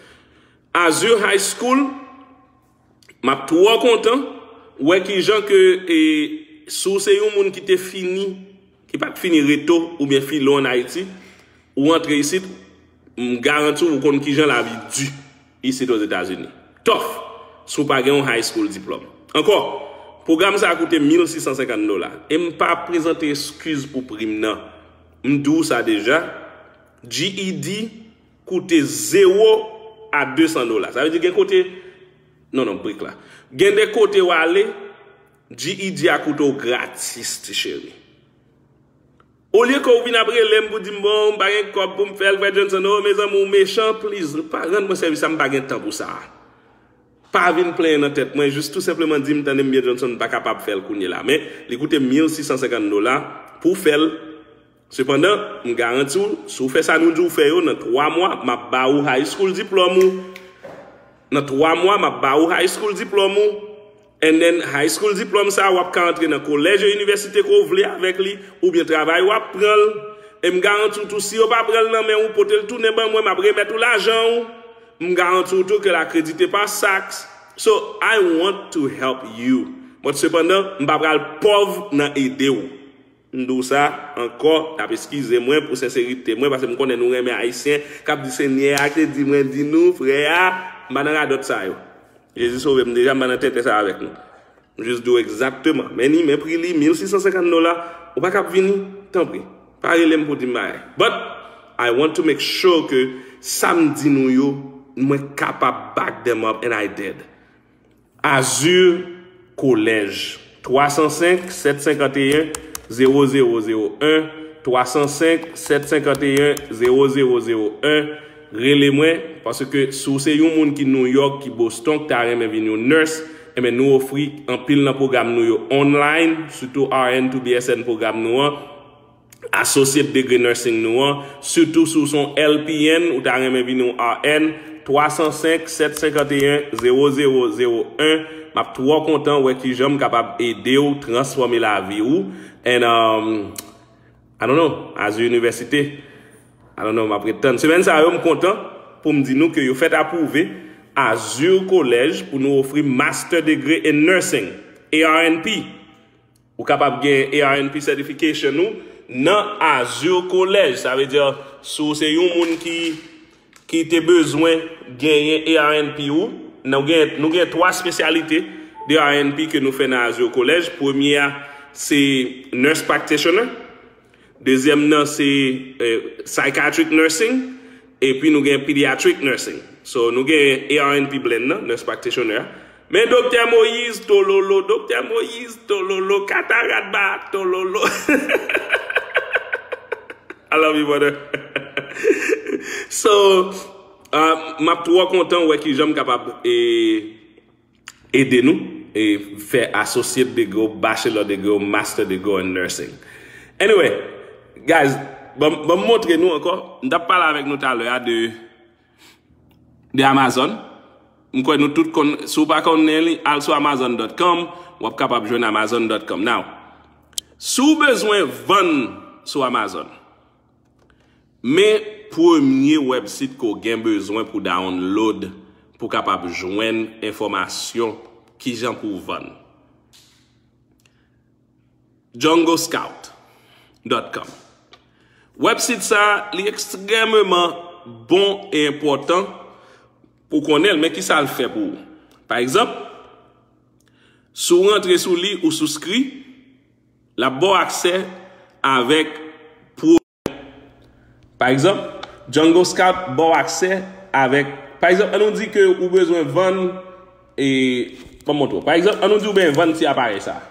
Azur High School, m ap twò kontan wè kijan ke, e, si w se yon moun ki te fini, ki pa t fini reto oubyen filo ann Ayiti, ou antre isit, m garanti w, ou konn kijan lavi di isit Ozetazini. Tough, si w pa gen yon high school diplòm. Ankò, pwogram sa a koute mil sis san senkant dola. E m pa prezante eskiz pou pri m nan. M di w sa deja, G E D koute zewo a de san dola. Sa vle di gen kote Non, non, break la. Gen de kote w ale, G E D a koute w gratis, ti cheri. Olye ke w vin ap rele m pou di m, bon, m pa gen kòb pou m fè l, frè Johnson, oh, mezanmi, ou mechan, please, pa rann mwen sèvis sa, m pa gen tan pou sa. Pa vin plenyen nan tèt mwen, jis tou senpleman di m, tande m byen, Johnson, m pa kapab fè l kounye la. Men, li koute mil sis san senkant dola pou fè l. Sepandan, m garanti w, si w fè sa nou di w fè yo, nan twa mwa, m ap ba ou high school diplòm ou. Nan twa mwa, m ap ba ou high school diplòm ou. And then, high school diplòm sa, w ap ka antre nan kolèj e inivèsite ke w vle avèk li, oubyen travay w ap pran l. E m garanti w tou, si yo pa pran l nan men w, pote l tounen ban mwen, m ap remèt ou lajan w. M garanti w tou ke l akredite pa SACS. So, I want to help you. But sepandan, m pa pral pòv nan ede w. M di w sa ankò, n ap eskize mwen pou senserite mwen, paske m konnen nou renmen Ayisyen k ap di Senyè a te di mwen di nou, frè a, m pa nan radòt sa yo. Jezi sove m deja, m pa nan tenten sa avèk nou. M jis di w egzakteman. Men ni, men pri li, mil sis san senkant dola, ou pa kab vini, tanpri. Pa rele m pou di m bagay. But, I want to make sure ke sa m di nou yo, mwen kapab back them up, and I did. Azur Collège, twa san senk, sèt senkanteyen, zewo zewo zewo en, twa san senk, sèt senkanteyen, zewo zewo zewo en, rele mwen, paske si w se yon moun ki New York, ki Boston, ki ta renmen vin yon nurse, enben nou ofri anpil nan pwogram nou yo online, sitou R N to B S N pwogram nou an, associate degree nursing nou an, sitou si w se yon L P N, ou ta renmen vin yon R N, twa san senk, sèt senkanteyen, zewo zewo zewo en, m ap twò kontan wè kijan m kapab ede w transfòme lavi w. And, um, I don't know, Azur Université, I don't know, m ap ret tann. Semèn sa yo, m kontan pou m di nou ke yo fèt apwouve Azur College pou nou ofri Master Degree in Nursing, A R N P. Ou kapab gen A R N P certification ou nan Azur College. Sa vle di, si w se yon moun ki, ki te bezwen genyen A R N P ou, nou gen, nou gen twa espesyalite de R N P ke nou fè nan Azur College. Premye a, se nurse practitioner. Dezyèm nan, se, eh, psychiatric nursing. Epi nou gen pediatric nursing. So, nou gen A R N P blend nan, nurse practitioner. Men Doktè Moïse, tololo, Doktè Moïse, tololo, katarat ba, tololo. I love you, brother. So, uh, m ap twò kontan wè kijan m kapab, eh, ede nou, eh, fè associate degree, bachelor degree, master degree in nursing. Anyway, guys, ban, ban m montre nou ankò. M t ap pale avèk nou talè a de de Amazon. M kwè nou tout konn, si w pa konnen li, al sou amazon dot com, w ap kapab jwenn amazon dot com. Now, si w bezwen vann sou Amazon, men premye website ke w gen bezwen pou download, pou kapab jwenn enfòmasyon kijan pou w vann. jungle scout dot com. Website sa, li ekstrèmeman bon e enpòtan pou konnen l, men ki sa l fè pou ou? Pa egzanp, si w rantre sou li ou souskri, l ap ba w aksè avèk pro-, pa egzanp, Jungle Scout ba w aksè avèk, pa egzanp, ann nou di ke ou bezwen vann, e, ban m montre w. Pa egzanp, ann nou di ou bezwen vann ti aparèy sa.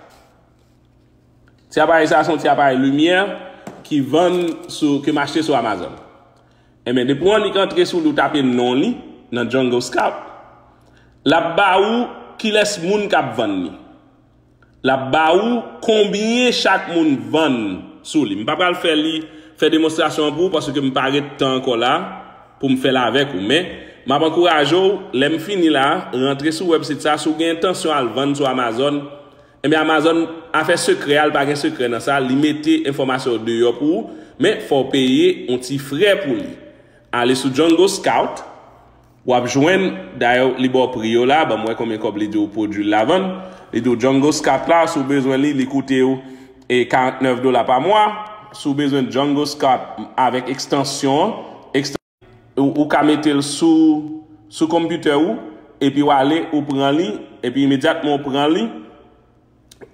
Ti aparèy sa a se yon ti aparèy limyè ki vann sou, ke m achte sou Amazon. Enben, depi w annik antre sou li, ou tape non li nan Jungle Scout, l ap ba ou kilès moun k ap vann li. L ap ba ou konbyen chak moun vann sou li. M pa pral fè li, fè demonstrasyon an pou ou, paske m pa ret tan ankò la pou m fè l avèk ou. Men, m ap ankouraje w, lè m fini la, rantre sou website sa, si w gen entansyon al vann sou Amazon, Ebyen, Amazon, afè sekrè a, l pa gen sekrè nan sa, li mete enfòmasyon yo deyò pou ou, men fò w peye yon ti frè pou li. Ale sou Jungle Scout, w ap jwenn, dayè, li ba w pri yo la, ban m wè konbyen kòb li di w pwodui l la vann. Li di w Jungle Scout la, si w bezwen li, li koute w, e, karant nèf dola pa mwa. Si w bezwen Jungle Scout avèk ekstansyon an, ekstansyon ou, ou ka mete l sou, sou konpitè ou, epi w ale, ou pran li, epi imedyatman w pran li,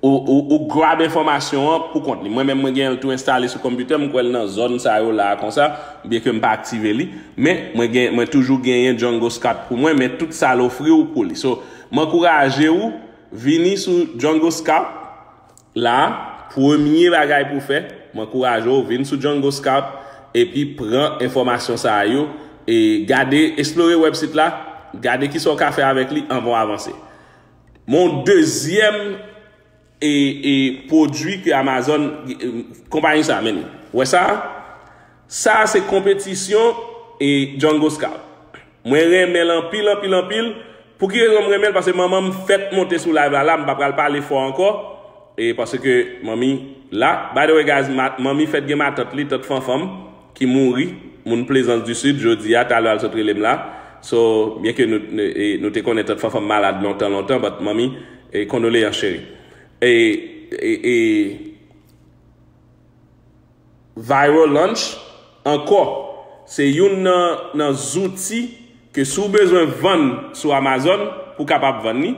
ou, ou, ou grab enfòmasyon an pou kont li. Mwen menm, mwen gen l tou enstale sou konpitè m, m kwè l nan zòn sa yo la a konsa, byenke m pa aktive li, men mwen gen, mwen toujou genyen Jungle Scout pou mwen, men tout sa l ofri w pou li. So, M ankouraje w vini sou Jungle Scout la, premye bagay pou w fè, m ankouraje w vin sou Jungle Scout epi pran enfòmasyon sa yo e gade, eksplore website la, gade kisa w ka fè avèk li anvan w avanse. Mon dezyèm e, e pwodui ke Amazon, e, konpayi sa, men, wè sa? Sa se konpetisyon e Jungle Scout. Mwen renmen l anpil, anpil, anpil. Pou ki rezon m renmen l? Paske manman m fèk monte sou live la, la, m pa pral pale fò ankò. E paske manmi la, by the way, guys, ma, manmi fèt gen matant li, tant Fanfan m, ki mouri, moun Plaisance du Sud, jodi a, talè a l sot rele m la. So, byen ke nou, nou, e, nou te konnen tant Fanfan m malad lontan, lontan, but manmi, e, kondoleyans, cheri. E, e, e, Viral Launch, ankò, se youn nan, nan zouti ke si w bezwen vann sou Amazon, pou w kapab vann li,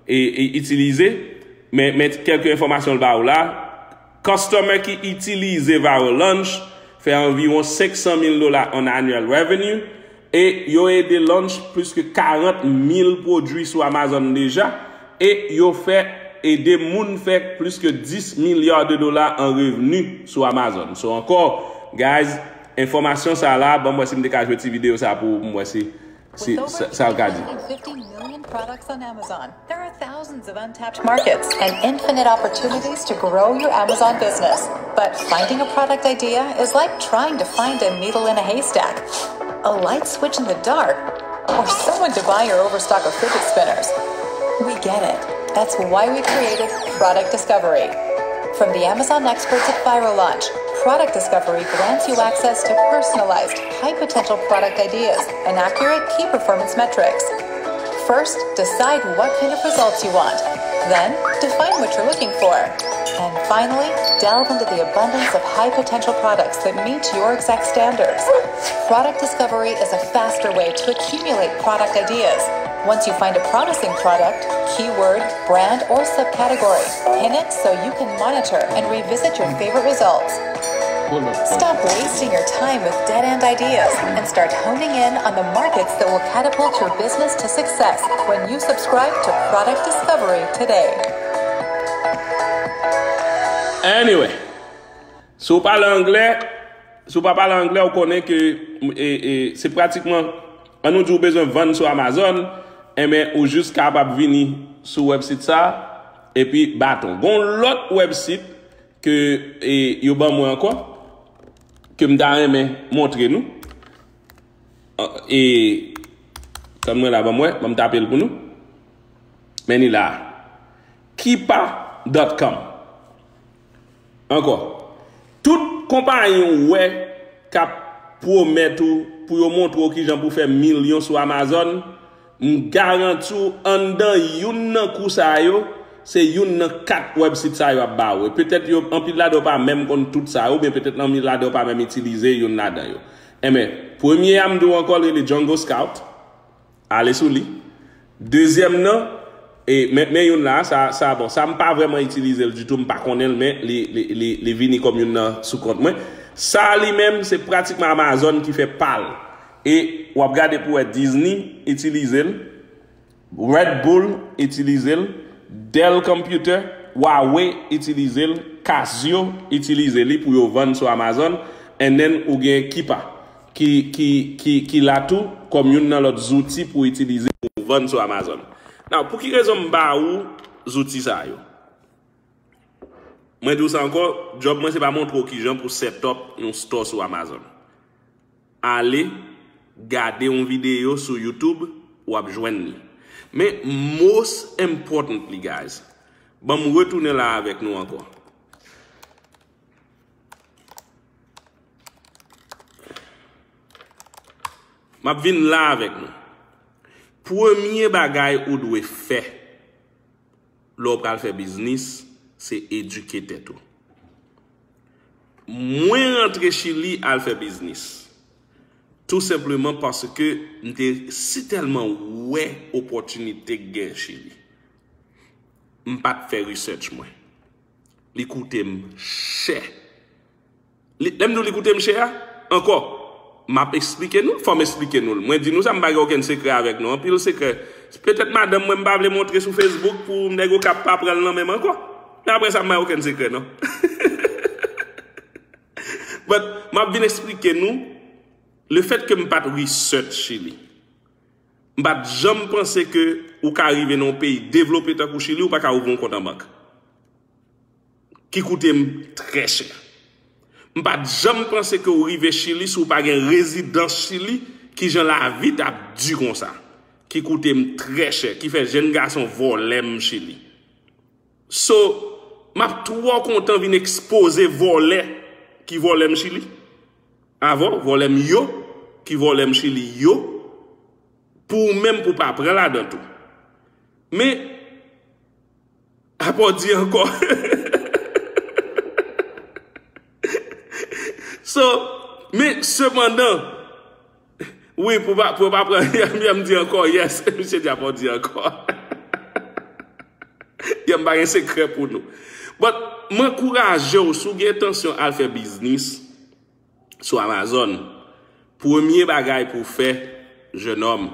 e, e itilize, men, men kèlke enfòmasyon l ba w la, customer ki itilize Viral Launch fè anviwon senk san mil dola an annual revenue, e yo ede launch plis ke karant mil pwodui sou Amazon deja, e yo fè ede moun fè plis ke dis milya de dola an revni sou Amazon. So ankò, guys, enfòmasyon sa la, ban m wè si m te ka jwe ti videyo sa pou m wè si, si sa, sa l ka di. With over three hundred fifty million products on Amazon, there are thousands of untapped markets and infinite opportunities to grow your Amazon business. But finding a product idea is like trying to find a needle in a haystack. A light switch in the dark, or someone to buy your overstock of fidget spinners. We get it. That's why we created Product Discovery. From the Amazon experts at Viral Launch, Product Discovery grants you access to personalized, high potential product ideas and accurate key performance metrics. First, decide what kind of results you want. Then, define what you're looking for. And finally, delve into the abundance of high potential products that meet your exact standards. Product discovery is a faster way to accumulate product ideas. Once you find a promising product, keyword, brand, or subcategory, pin it so you can monitor and revisit your favorite results. Stop wasting your time with dead end ideas and start honing in on the markets that will catapult your business to success when you subscribe to Product Discovery today. Anyway, si w pale anglè, si w pa pale anglè, ou konnen ke e, e, se pratikman, an nou di w bezwen vann sou Amazon, enben ou jis kapab vini sou website sa, epi baton. Gon lòt website ke e, yo ban mwen ankò, ke m ta renmen montre nou. E, tann mwen la, ban m wè, ban m tape l pou nou. Men li la. Kipa dot com. Ankò. Tout konpayi ou wè k ap pwomèt ou pou yo montre w kijan pou fè milyon sou Amazon, m garanti w anndan youn nan kou sa yo, se youn nan kat website sa yo ap ba ou. E petèt yo, anpil ladan yo pa menm konn tout sa yo, oubyen petèt anpil ladan yo pa menm itilize youn ladan yo. Enben, premye a m di w ankò, l rele Jungle Scout. Ale sou li. Dezyèm nan, e, men, men youn la, sa, sa, bon, sa m pa vrèman itilize l ditou, m pa konnen l, men li, li, li, li vini kòm youn nan sou kont mwen. Sa li menm, se pratikman Amazon ki fè pa l. E w ap gade pou wè Disney itilize l, Red Bull itilize l, Dell Computer, Huawei itilize l, Casio itilize li pou yo vann sou Amazon, and then ou gen Kipa ki, ki, ki, ki la tou kòm youn nan lòt zouti pou itilize pou vann sou Amazon. Now, pou ki rezon m ba ou zouti sa yo? Mwen di w sa ankò, djòb mwen se pa montre w kijan pou set up yon store sou Amazon. Ale gade yon videyo sou YouTube, w ap jwenn li. Men most importantly, guys, ban m retounen la avèk nou ankò. M ap vin la avèk nou. Premye bagay ou dwe fè lè w pral fè biznis, se edike tèt ou. Mwen rantre Chili al fè biznis. Tou senpleman paske m te sitèlman wè opòtinite k gen Chili. M pa t fè research mwen. Li koute m chè. Li, lè m di w li koute m chè a, ankò, m ap eksplike nou l, fò m eksplike nou l. Mwen di nou sa, m pa gen okenn sekrè avèk nou. Anpil sekrè Petèt madanm mwen m pa vle montre sou Facebook pou nèg Okap pa pran l nan men m ankò. Men apre sa, m pa gen okenn sekrè, non. But, m ap vin eksplike nou, le fèt ke m pa t research Chili, m pa t janm panse ke ou ka rive nan yon peyi devlope tankou Chili, ou pa ka ouvri yon kont an bank. Ki koute m trè chè. M pa t janm panse ke w rive Chili si w pa gen rezidans Chili, kijan lavi t ap di konsa. Ki koute m trè chè, ki fè jèn gason vòlè m Chili. So, m ap twò kontan vin ekspoze vòlè ki vòlè m Chili. Avè w, vòlè m yo, ki vòlè m Chili yo, pou ou menm pou pa pran ladan tou. Men, apa w di ankò. So, men sepandan, wi, pou pa, pou pa pran, ya m di ankò, yes, misye di apa w di ankò. Ya m pa gen sekrè pou nou. But, m ankouraje w, si w gen entansyon al fè biznis, sou Amazon, premye bagay pou w fè, jennonm,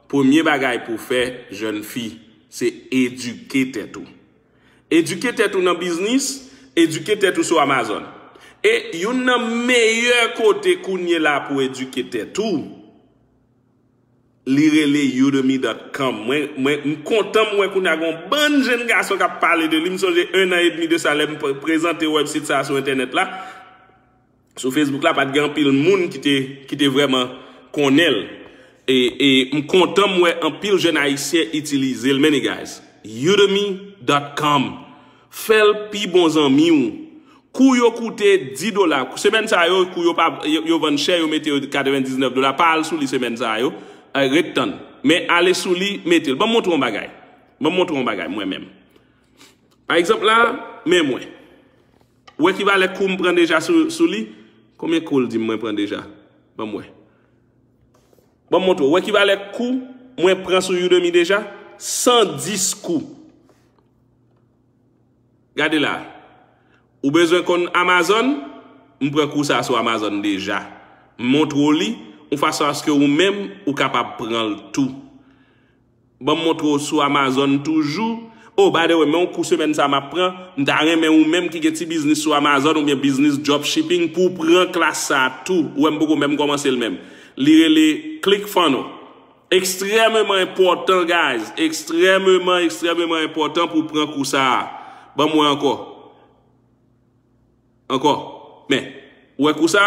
premye bagay pou w fè, jèn fi, se edike tèt ou. Edike tèt ou nan biznis, edike tèt ou sou Amazon. E youn nan meyè kote kounye la pou edike tèt ou, li rele udemy dot com. Mwen, mwen, m kontan m wè kounye a gen yon bann jèn gason k ap pale de li. M sonje en an edmi de sa, lè m pre-, prezante website sa sou entènèt la, sou Facebook la, pa t gen anpil moun ki te, ki te vrèman konnen l. E, e m kontan m wè anpil jèn ayisyen itilize l. Many guys, udemy dot com. Fè l pi bon zanmi w. Kou yo koute dis dola. Semèn sa yo, kou yo pa, yo, yo vann chè, yo mete yo katrevendiznèf dola. Pa al sou li semèn sa yo. Eh, ret tann. Men ale sou li, mete l. Ban m montre w yon bagay. Ban m montre w yon bagay, mwen menm. Pa egzanp la, men mwen. Ou wè ki valè kou m pran deja sou, sou li? Konbyen kou l di m mwen pran deja? Ban m wè. Ban m montre w. Ou wè ki valè kou mwen pran sou Udemy deja? San dis kou. Gade la. Ou bezwen konn Amazon? M pran kou sa sou Amazon deja. M montre w li, yon fason aske ou menm, ou kapab pran l tou. Ban m montre w sou Amazon toujou. Oh, by the way, men yon kou semèn sa m ap pran. M ta renmen ou menm ki gen ti biznis sou Amazon oubyen biznis dropshipping pou w pran klas sa tou. Ou wè m poko menm kòmanse l menm. Li rele ClickFunnels. Ekstrèmeman enpòtan, guys. Ekstrèmeman, ekstrèmeman enpòtan pou w pran kou sa a. Ban m wè ankò. Ankò. Men, ou wè kou sa?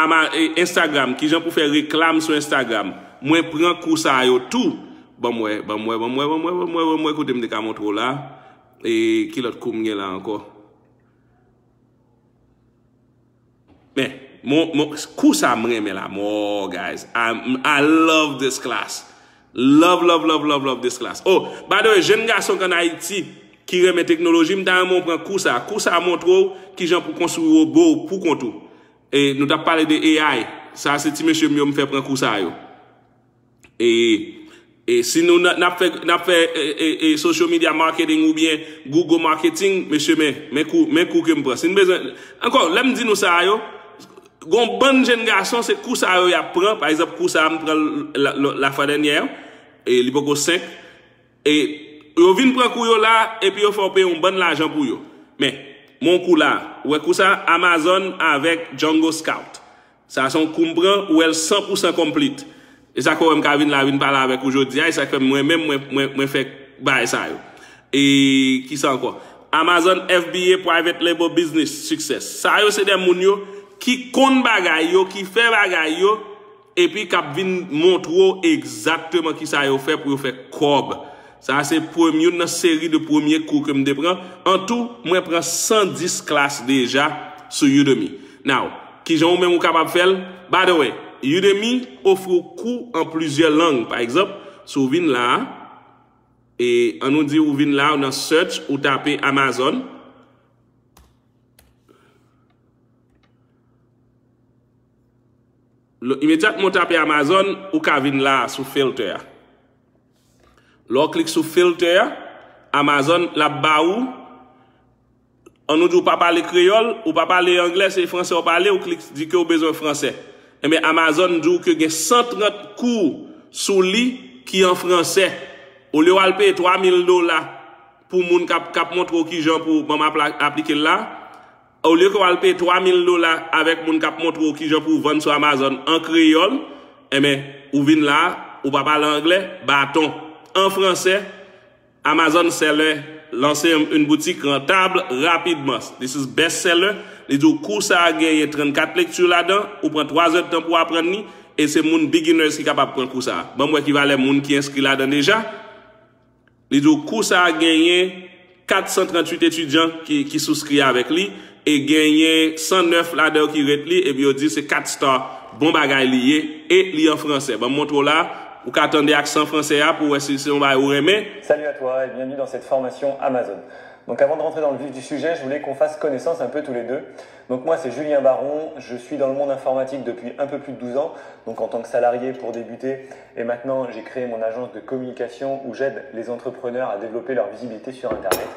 Ama, e, Instagram, kijan pou fè reklam sou Instagram. Mwen pran kou sa yo tou. Ban m wè, ban m wè, ban m wè, ban m wè, ban m wè, ban m wè, ban m wè kote m te ka montre w la. E ki lòt kou m gen la ankò? Men, mon, mon, kou sa m renmen la, mò, guys. I, I love this class. Love, love, love, love, love this class. Oh, by the way, jèn gason k ann Ayiti ki renmen teknoloji, m ta renmen w pran kou sa. Kou sa montre w kijan pou konstwi wobo w pou kont ou. E nou t ap pale de A I. Sa se ti mesye m yo m fè pran kou sa yo. E, e si nou n, n ap fè, n ap fè e, e, e, social media marketing oubyen Google marketing, mesye, men, men kou, men kou ke m pran. Si n bezwen, ankò, lè m di nou sa yo, gon bann jèn gason, se kou sa yo y ap pran. Pa egzanp, kou sa a m pran l la, la, lafwa dènyè, e li poko senk. E yo vin pran kou yo la, epi yo fè w peye yon bann lajan pou yo. Men, men yon kou la, ou wè kou sa, Amazon avèk Jungle Scout. Sa se yon kou m pran, ou wè l san pou san complete. E sa k fè w wè m ka vin la, vin pale avèk ou jodi a, e sa k fè mwen menm, mwen, mwen, mwen fè bagay sa yo. E ki sa ankò? Amazon F B A Private Label Business Success. Sa yo se de moun yo ki konn bagay yo, ki fè bagay yo, epi k ap vin montre w egzakteman ki sa yo fè pou yo fè kòb. Sa a se premye, youn nan seri de premye kou ke m te pran. An tou, mwen pran san dis klas deja sou Udemy. Now, kijan ou menm ou kapab fè l? By the way, Udemy ofri w kou an plizyè lang. Pa egzanp, si w vin la a, e ann nou di ou vin la a, ou nan search, ou tape Amazon. Lè, imedyatman w tape Amazon, ou ka vin la a sou filter a. Lè w klik sou filter a, Amazon l ap ba ou, ann nou di w pa pale kreyòl, ou pa pale anglè, se fransè w pale, ou klik di ke w bezwen fransè. Enben, Amazon di w ke gen san trant kou sou li ki an fransè. Olye w al peye twa mil dola pou moun k ap, k ap montre w kijan pou, ban m apla-, aplike l la, olye ke w al peye twa mil dola avèk moun k ap montre w kijan pou w vann sou Amazon an kreyòl, enben, ou vin la, ou pa pale anglè, baton. An fransè, Amazon Seller lanse yon, yon boutik rantab rapidman. This is best seller. Li di w kou sa a genyen trannkat lekti ladan, ou pran twa zè tan pou w aprann li, e se moun beginners ki kapab pran kou sa a. Ban m wè ki valè moun ki enskri ladan deja. Li di w kou sa a genyen kat san tranntuit etidyan ki, ki souskri avèk li, e genyen san nèf ladan yo ki rate li, epi yo di se kat star, bon bagay li ye, e li an fransè. Ban m montre w la, ou ka tande aksan fransè a pou w wè si se yon bagay ou renmen. Salut à toi et bienvenue dans cette formation Amazon. Donc avant de rentrer dans le vif du sujet, je voulais qu'on fasse connaissance un peu tous les deux. Donc moi c'est Julien Baron, je suis dans le monde informatique depuis un peu plus de douze ans, donc en tant que salarié pour débuter, et maintenant j'ai créé mon agence de communication où j'aide les entrepreneurs à développer leur visibilité sur Internet.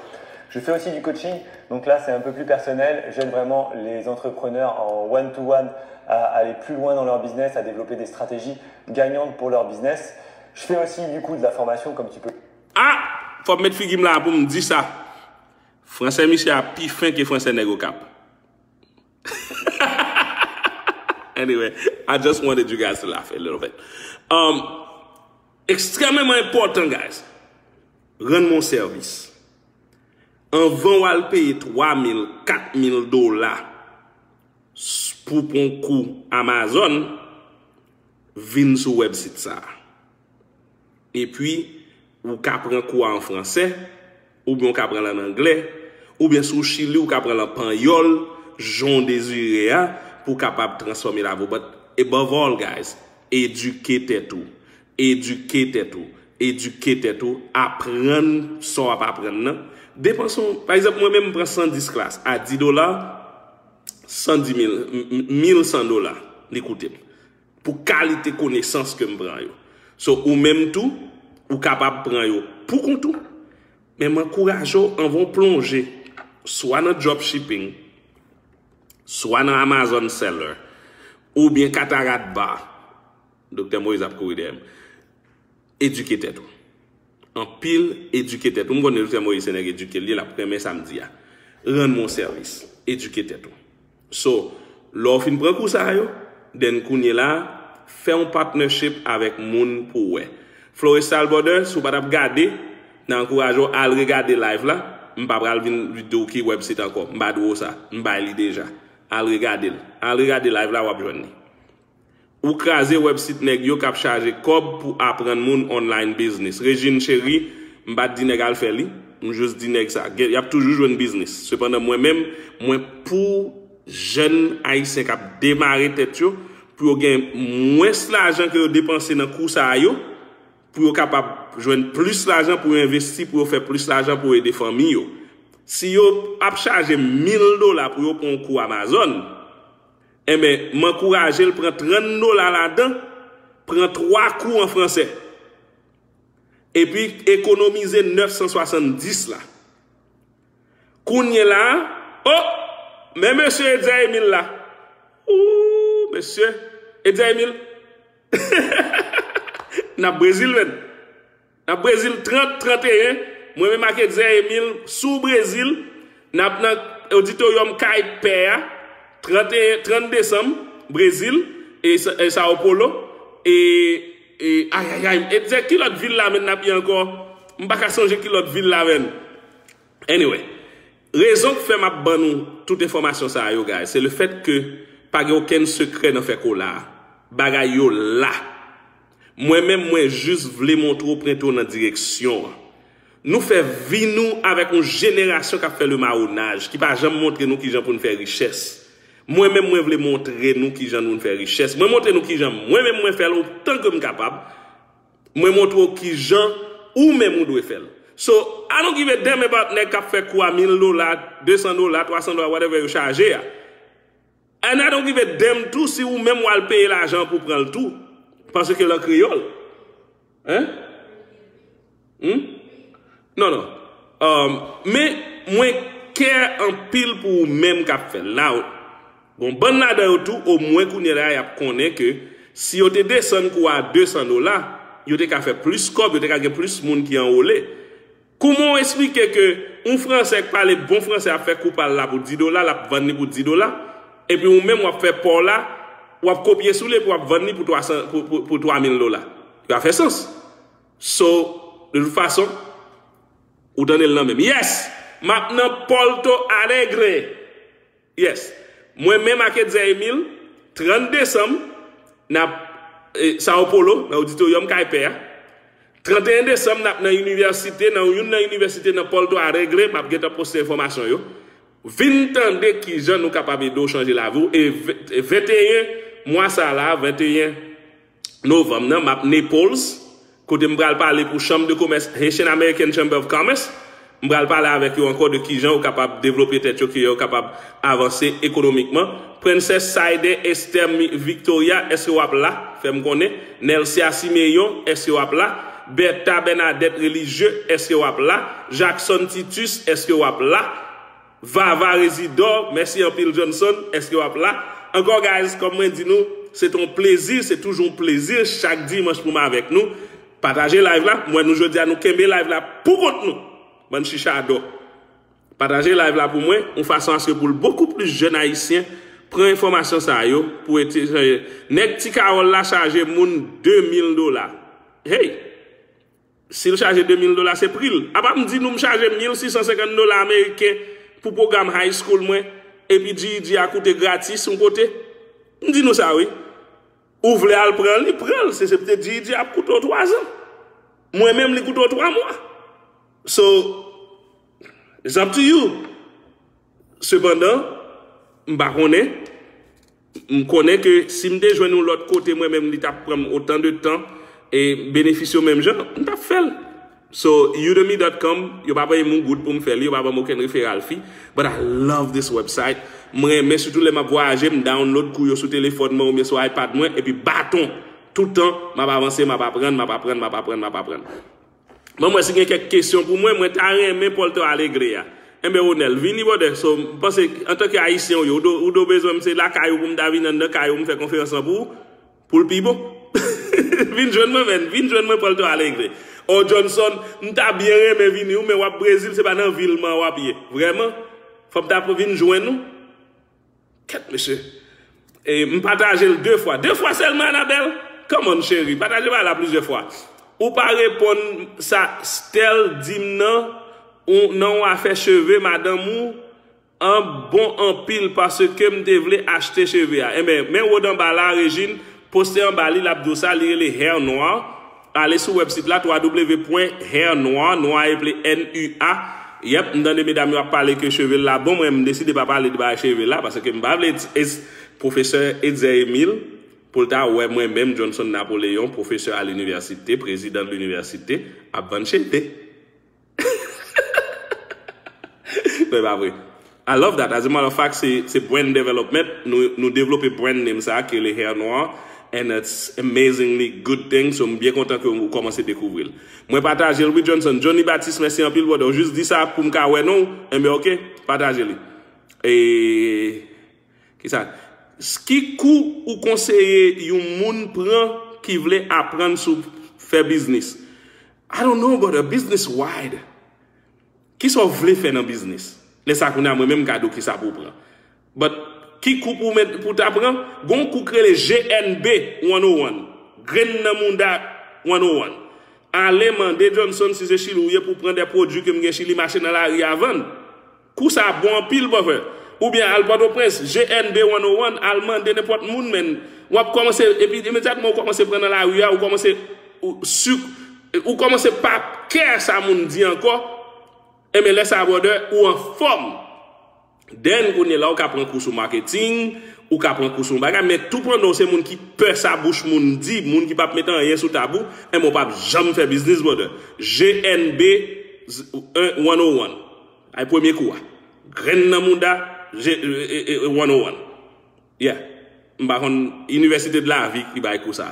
Je fais aussi du coaching, donc là c'est un peu plus personnel, j'aide vraiment les entrepreneurs en one-to-one à aller plus loin dans leur business, à développer des stratégies gagnantes pour leur business. Je fais aussi du coup de la formation comme tu peux. Ah! Fò m met figi m la pou m di sa. Fransè misye a pi fen ke fransè nèg Okap. Anyway, I just wanted you guys to laugh a little bit. Um, ekstrèmeman enpòtan, guys. Rann mwen sèvis. Anvan w al peye twa mil, kat mil dola s-, pou pran kou Amazon, vin sou wèbsit sa a. Epi, ou ka pran kou a an fransè, oubyen ou ka pran l an anglè, oubyen si w Chili, ou ka pran l an panyòl, jan w dezire a, pou w kapab transfòme lavi w. But above all, guys, edike tèt ou. Edike tèt ou. Edike tèt ou. Aprann sa w ap aprann nan. Depanse w, pa egzanp, mwen menm, m pran san dis klas a dis dola, san dis mil, m-, m-, mil san dola, li koute m. Pou kalite konesans ke m pran yo. So, ou menm tou, ou kapab pran yo pou kont ou. Men m ankouraje w anvan w plonje, swa nan dropshipping, swa nan Amazon Seller, oubyen Katarat Bar, Doktè Moïse ap kouri dèyè m. Edike tèt ou. Anpil, edike tèt ou. M konnen Doktè Moïse se nèg edike l ye, l ap renmen sa m di a. Rann mwen yon sèvis. Edike tèt ou. So, lè w fin pran kou sa yo, then kounye la, fè yon partnership avèk moun pou w wè. Florestal Brother, si w pa t ap gade, n a ankouraje w al regade live la. M pa pral vin di w ki website ankò. M pa di w sa. M bay li deja. Al regade l. Al regade live la, w ap jwenn li. Ou kraze website nèg yo k ap chaje kòb pou aprann moun online business. Regine Cherie, m pa t di nèg al fè li, m jis di nèg sa. Gen, y ap toujou jwenn biznis. Sepandan, mwen menm, mwen pou jèn ayisyen k ap demare tèt yo, pou yo gen mwens lajan ke yo depanse nan kou sa yo, pou yo kapab jwenn plis lajan pou yo envesti, pou yo fè plis lajan pou yo ede fanmi yo. Si yo ap chaje mil dola pou yo pran yon kou Amazon, enben, m ankouraje l pran trant dola ladan, pran twa kou an fransè. Epi ekonomize nèf san swasanndis la. Kounye la, oh, men mesye Edzer Emile la. Ooh, mesye, Edzer Emile. N ap Brezil, menn. N ap Brezil trant, tranteyen. Mwen menm ak Edzer Emile sou Brezil. N ap nan oditoryòm Kay Pè a, tranteyen, trant desanm, Brezil, e Sa-, e Sao Paulo. E, e, ayayay, Edzer, ki lòt vil la menn n ap ye ankò? M pa ka sonje ki lòt vil la menn. Anyway, rezon k fè m ap ban nou tout enfòmasyon sa yo, guys, se le fèt ke pa gen okenn sekrè nan fè kola a. Bagay yo la. Mwen menm, mwen jis vle montre w, prente w nan direksyon an. Nou fè vi nou avèk yon jenerasyon k ap fè lemawonaj, ki pa janm montre nou kijan pou n fè richès. Mwen menm, mwen vle montre nou kijan nou n fè richès. Mwen montre nou kijan mwen menm mwen fè l otan ke m kapab. Mwen montre w kijan ou menm ou dwe fè l. So, I don't give a damn about nèg k ap fè kou a mil dola, de san dola, twa san dola, whatever yo chaje a. And I don't give a damn tou si ou menm w al peye lajan pou pran l tou. Paske l an kreyòl. Hein? Hmm? Non, non. Um, men, mwen care anpil pou ou menm k ap fè l. Now, gon bann ladan yo tou, omwen kounye la, y ap konnen ke si yo te desann kou a de san dola, Yo te ka fè plis kòb, yo te ka gen plis moun ki anwole. Kouman w esplike ke yon Fransè k pale bon fransè ap fè kou pa l la pou dis dola, l ap vann li pou dis dola, epi ou menm w ap fè pa w la, w ap kopye sou li epi w ap vann li pou twa san, pou, pou, pou twa mil dola? Li pa fè sans. So, de tout fason, ou tande l nan menm. Yes! M ap nan Porto Alegre. Yes. Mwen menm ak Etzer Emile, trant desanm, n ap e, Sao Paulo, nan oditoryòm Kay Pè a. Tranteyen desanm, n ap nan inivèsite, nan youn nan inivèsite nan Porto Alegre, m ap gentan poste enfòmasyon yo. Vin tande kijan nou kapab ede w chanje lavi w. E ve-, venteyen mwa sa la, venteyen novanm nan, m ap Naples, kote m pral pale pou Chanm de Komès, Haitian American Chamber of Commerce. M pral pale avèk yo ankò de kijan yo kapab devlope tèt yo, kijan yo kapab avanse ekonomikman. Princess Saide Esther Mi-, Victoria, èske w ap la? Fè m konnen. Nelcia Siméon, èske w ap la? Bertha Bernadette Religieux, èske w ap la? Jackson Titus, èske w ap la? Vava Rezidò, mèsi anpil Johnson, èske w ap la? Ankò, guys, kòm mwen di nou, se t on plezi, se toujou yon plezi chak dimanch pou m avèk nou. Pataje live la, m wè nou jodi a, nou kenbe live la pou kont nou. Bann chichadò. Pataje live la pou mwen, yon fason aske pou l bokou plis jèn ayisyen pran enfòmasyon sa yo pou ete chanje. Nèg Ti Kawòl la chaje moun de mil dola. Hey! Si l chaje de mil dola, se pri l. Apa m di nou m chaje mil sis san senkant dola ameriken pou pwogram high school mwen, epi G E D a koute gratis yon kote? M di nou sa wi. Ou vle al pran li, pran l. Se, se poutèt G E D a ap koute w twa zan. Mwen menm, li koute w twa mwa. So, it's up to you. Sepandan, m pa konnen. M konnen ke si m te jwenn yon lòt kote mwen menm, li t ap pran m otan de tan e benefis yo menm jan, m t ap fè l. So, udemy dot com, yo pa peye m yon goud pou m fè li, yo pa ban m okenn referral fee, but I love this website. Mwen renmen, sitou lè m ap vwayaje, m download kou yo sou telefòn mwen oubyen sou iPad mwen, epi baton, toutan, m ap avanse, m ap aprann, m ap aprann, m ap aprann, m ap aprann. Ban m wè si gen kèk kesyon pou mwen, mwen ta renmen Porto Alegre a. Enben, Ronel, vini, brother. So, m panse, antanke Ayisyen ou ye, ou do, ou do bezwen m, se lakay ou pou m ta vin anndan kay ou, m fè konferans lan pou ou, pou l pi bon. Vin jwenn mwen, man, vin jwenn mwen Porto Alegre. Oh, Johnson, m ta byen renmen vini, wi, men w ap Brezil, se pa nan vil man w ap ye. Vrèman, fò m ta vin jwenn ou. Kèt, mesye. E, m pataje l de fwa. De fwa sèlman, Anabèl? Come on, cheri. Pataje bagay la plizyè fwa. Ou pa reponn sa Stèl di m nan, ou, nan w afè cheve madanm ou an bon anpil paske m te vle achte cheve a. Enben, men Rod anba la, Rejin, poste anba li, l ap di w sa, li rele Hair Noir. Ale sou wèbsit la, w w w pwen hair noir, noir eple N U A. Yep, m tande medam yo ap pale ke cheve l la bon, mwen m deside pa pale de bagay cheve la, paske m pa vle es-, pwofesè Etzer Emile, pou l ta wè mwen menm, Johnson Napoléon, pwofesè a linivèsite, prezidan de linivèsite, ap vann cheve. Men pa vre. I love that. As a matter of fact, se, se brand development. Nou, nou devlope brand name sa, ki le Hair Noir. And it's amazingly good thing. So, m byen kontan ke ou kòmanse dekouvri l. Mwen pataje l, wi, Johnson. Johnny Baptiste, mèsi anpil, brother. Ou jis di sa pou m ka wè non. Enben, ok, pataje li. E, kisa? Ki kou ou konseye yon moun pran ki vle aprann sou fè biznis? I don't know, brother. Business wide. Kisa w vle fè nan biznis? Lè sa kounye a mwen menm m ka di w kisa pou w pran. But ki kou pou w met, pou w ta pran? Gon kou k rele G N B one oh one. Grenn nan mouda one oh one. Ale mande Johnson si se Chili w ye pou w pran de pwodui ke m gen Chili mache nan lari a vann. Kou sa bon anpil, brother. Oubyen al Pòtoprens, G N B one oh one, al mande nenpòt moun, men w ap kòmanse, epi imedyatman ou kòmanse pran nan lari a, ou kòmanse, ou, sik, ou kòmanse pa kè sa moun di ankò. Enben, lè sa, brother, ou anfòm. Then, kounye la, ou ka pran kou sou marketing, ou ka pran kou sou yon bagay, men toupandan w se moun ki pè sa bouch moun di, moun ki p ap met anyen sou tab ou, enben, ou p ap janm fè biznis, brother. G N B one oh one. Ay, premye kou a. Grenn nan mouda, G-, e, e, e, one oh one. Yeah. M pa konn, Université de la Vie ki bay kou sa.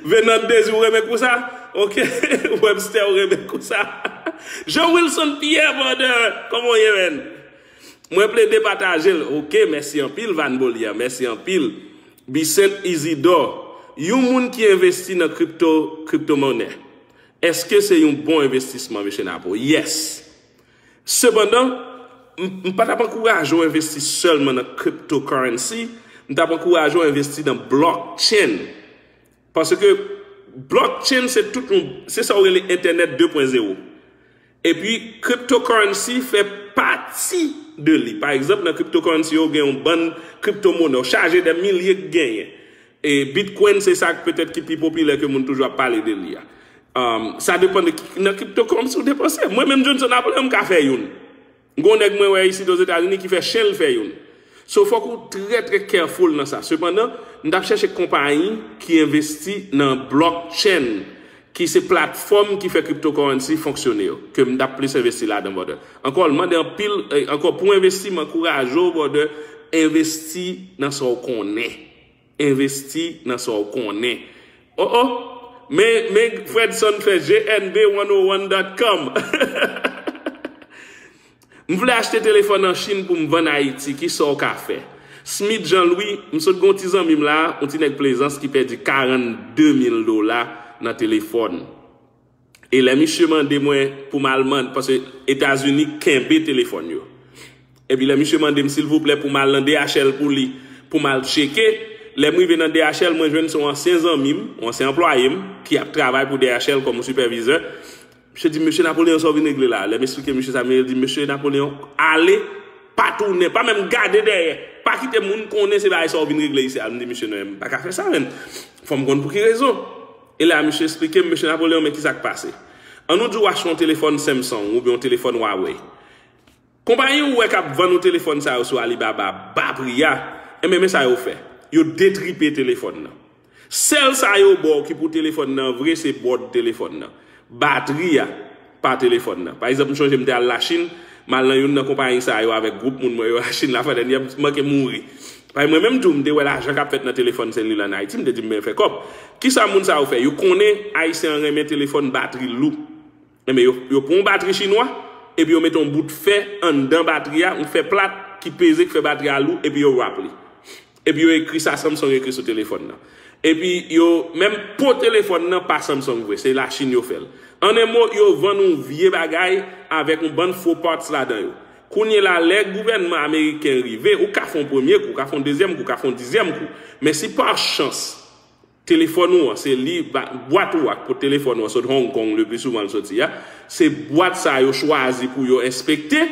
Venant Désir, ou renmen kou sa? Ok. Webster, ou renmen kou sa? Jean Wilson Pierre, brother, kòman w ye, man? Mwen plede pataje l. Ok, mèsi anpil, Van Bolian. Mèsi anpil. Bisent Isidor, yon moun ki envesti nan kripto, kriptomonè, èske se yon bon envestisman, mesye Napo? Yes. Sepandan, m, m pa t ap ankouraje w envesti sèlman nan cryptocurrency, m t ap ankouraje w envesti nan blockchain. Paske blockchain se tout yon, se sa w rele entènèt de pwen zewo. Epi cryptocurrency fè pati de li. Pa egzanp, nan cryptocurrency yo gen yon bann kriptomonè, w chaje de milye k genyen. E Bitcoin se sa k petèt ki pi popilè ke moun toujou ap pale de li a. Um, sa depann de ki, nan cryptocurrency ou depanse. Mwen menm Johnson Napoleon m ka fè youn. Gon nèg mwen wè isit Ozetazini ki fè chen l fè youn. So fòk ou trè trè careful nan sa. Sepandan, m t ap chèche konpayi ki envesti nan blockchain, ki se platfòm ki fè cryptocurrency fonksyone yo, ke m t ap plis envesti ladan, brother. Ankò, l mande anpil, eh, ankò pou envesti, m ankouraje w, brother, envesti nan sa w konnen. Envesti nan sa w konnen. Oh oh, men, men Fredson fè G N B one oh one dot com. M vle achte telefòn an Chin pou m vann Ayiti, kisa w ka fè? Smith Jean Louis, m sot gen yon ti zanmi m la, yon ti nèg Plezans ki pèdi karannde mil dola nan telefòn. E lè misye mande mwen pou m al mande, paske Etazini kenbe telefòn yo. Epi lè misye mande m silvouplè pou m al nan D H L pou li, pou m al tcheke, lè m rive nan D H L, mwen jwenn se yon ansyen zanmi m, yon ansyen anplwaye m, ki ap travay pou D H L kòm yon sipèvizè. Misye di m, "Mesye Napoleon, sa w vin regle la a?" Lè m esplike misye sa, misye di m, "Mesye Napoleon, ale, pa tounen, pa menm gade dèyè, pa kite moun konnen se bagay sa w vin regle isi a." M di misye, "Non, m pa ka fè sa, menm. Fò m konn pou ki rezon." E la, misye esplike m, "Mesye Napoleon, men kisa k pase. Ann nou di w achte yon telefòn Samsung oubyen yon telefòn Huawei. Konpayi ou wè k ap vann ou telefòn sa yo sou Alibaba ba pri a, enben, men sa yo fè. Yo detripe telefòn nan. Sèl sa yo ba w ki pou telefòn nan vre, se bòd telefòn nan, batri a pa telefòn nan." Pa egzanp, m chonje m te al Lachin, m al nan youn nan konpayi sa yo avèk gwoup moun mwen yo Lachin la, fwa dènyè m manke mouri. Paske mwen menm tou, m te wè lajan k ap fèt nan telefòn selil ann Ayiti, m te di m, "Men fè kòb." Kisa moun sa yo fè? Yo konnen Ayisyen an renmen telefòn batri lou. Enben, yo, yo pran yon batri chinwa, epi yo mete yon bout fè anndan batri a, yon fè plat ki peze, ki fè batri a lou, epi yo wrap li. Epi yo ekri sa Samsung ekri sou telefòn nan. Epi yo menm po telefòn nan pa Samsung vre, se Lachin yo fè l. An en mo, yo vann yon vye bagay avèk yon bann fo parts ladan yo. Kounye la, lè gouvènman ameriken rive, ou ka fè yon premye kou, ou ka fè yon dezyèm kou, ou ka fè yon dizyèm kou. Men si pa chans, telefòn ou an, se li, ba- bwat ou a k pote telefòn ou an sot Hong Kong, le pli souvan l soti a, se bwat sa yo chwazi pou yo enspekte,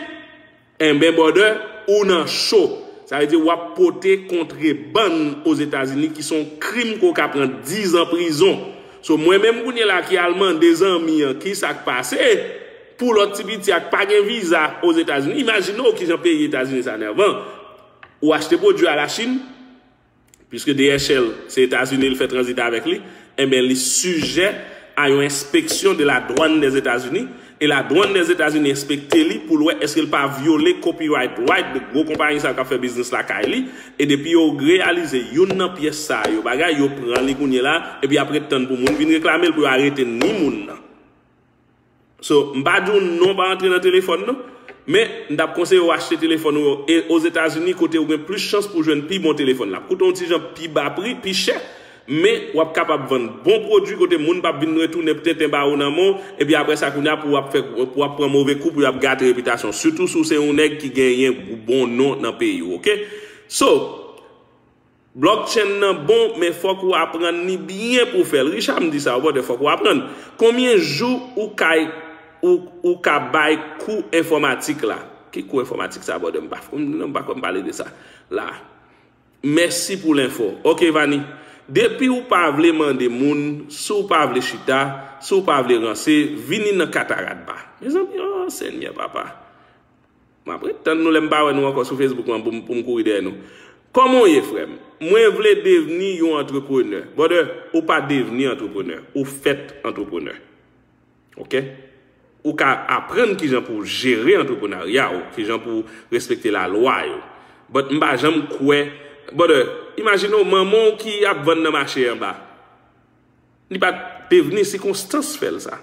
enben, brother, ou nan cho. Sa vle di w ap pote kontrebann Ozetazini, ki se yon krim ke w ka pran diz an prizon. So, mwen menm kounye la ki al mande zanmi an kisa k pase pou lòt ti piti a k pa gen viza Ozetazini. Imajine w kijan peyi Etazini sa nèvan. Ou achte pwodui a Lachin, Piske D H L se Etazini l fè tranzit avèk li, enben, li sijè a yon enspeksyon de la douane des États-Unis, e la douane des États-Unis enspekte li pou l wè èske l pa vyole copyright right de gwo konpayi sa k ap fè biznis lakay li, e depi yo reyalize youn nan pyès sa yo bagay, yo pran li kounye la, epi apre tann pou moun vin reklame l pou yo arete ni moun nan. So, m pa di w non pa antre nan telefòn, non. Men, m t ap konseye w achte telefòn ou yo e Ozetazini, kote ou gen plis chans pou jwenn pi bon telefòn. L ap koute yon ti jan pi ba pri, pi chè, men w ap kapab vann bon pwodui kote moun p ap vin retounen tenten ba ou nan men w, epi apre sa, kounye a, pou w ap fè, pou w ap pran move kou, pou y ap gate repitasyon w. Sitou si w se yon nèg ki genyen bon non nan peyi w, oke? So, Blockchain nan bon, men fòk ou aprann li byen pou w fè l. Richard, m di sa, brother, fòk ou aprann. Konbyen jou ou kay, ou, ou ka bay kou enfòmatik la? Ki kou enfòmatik sa, brother? M pa, m, non, m pa kwè m pale de sa la. Mèsi pou lenfo. Oke, Vani. Depi ou pa vle mande moun, si w pa vle chita, si w pa vle ranse, vini nan Katarat Ba. Mezanmi, oh, Senyè, papa. M ap ret tann nou lè m pa wè nou ankò sou Facebook lan pou m, pou m kouri dèyè nou. Kòman w ye, frè m? Mwen vle devni yon antreprenè. Brother, ou pa devni antreprenè. Ou fèt antreprenè. Oke? Ou ka aprann kijan pou w jere antreprenarya w, kijan pou w respekte lalwa yo. But m pa janm kwè. Brother, imajine w manman w ki ap vann nan mache anba. Li pa t devni, sikonstans fè l sa.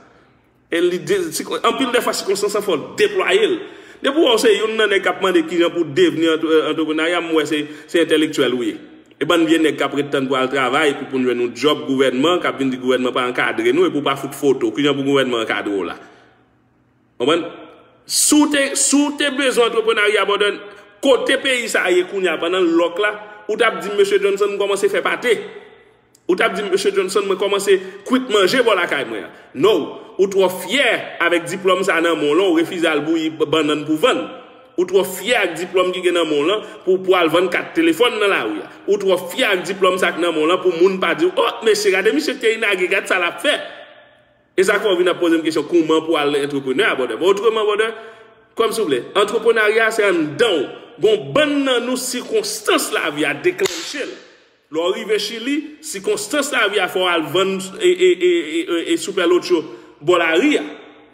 E li de, sikon, anpil de fwa, sikonstans lan fè w deplwaye l. Depi w wè w se youn nan nèg k ap mande kijan pou devni antre- antreprenarya, m wè se se entèlektyèl ou ye. E bann vye nèg k ap ret tann pou al travay epi pou n jwenn yon djòb gouvènman k ap vin di gouvènman pa ankadre nou epi w pa fout foto. Kijan pou gouvènman ankadre w la? Konprann? Si w te, si w te bezwen antreprenarya, brother, kote peyi sa a ye kounye a pandan l lòk la, ou t ap di m, Mesye Johnson, m kòmanse fè pate. Ou t ap di m, Mesye Johnson, mwen kòmanse kwit manje bò lakay mwen an. No, ou twò fyè avèk diplòm sa a nan men w lan, ou refize al bouyi bannann pou vann. Ou twò fyè ak diplòm ki gen nan men w lan pou, pou al vann kat telefòn nan lari a. Ou twò fyè ak diplòm sa k nan men w lan pou moun pa di w, o, mesye, gade misye k te inage, gad sa l ap fè. E sa k fè w vin ap poze m kesyon kouman pou al antreprenè a, brother. Bon, otreman, brother, kòmsouple, antreprenarya se anndan w. Gon bann nan nou sikonstans lavi a deklanche l. Lè w rive Chili, sikonstans lavi a fè w al vann e, e, e, e, e, e sou pè lotyo bò lari a.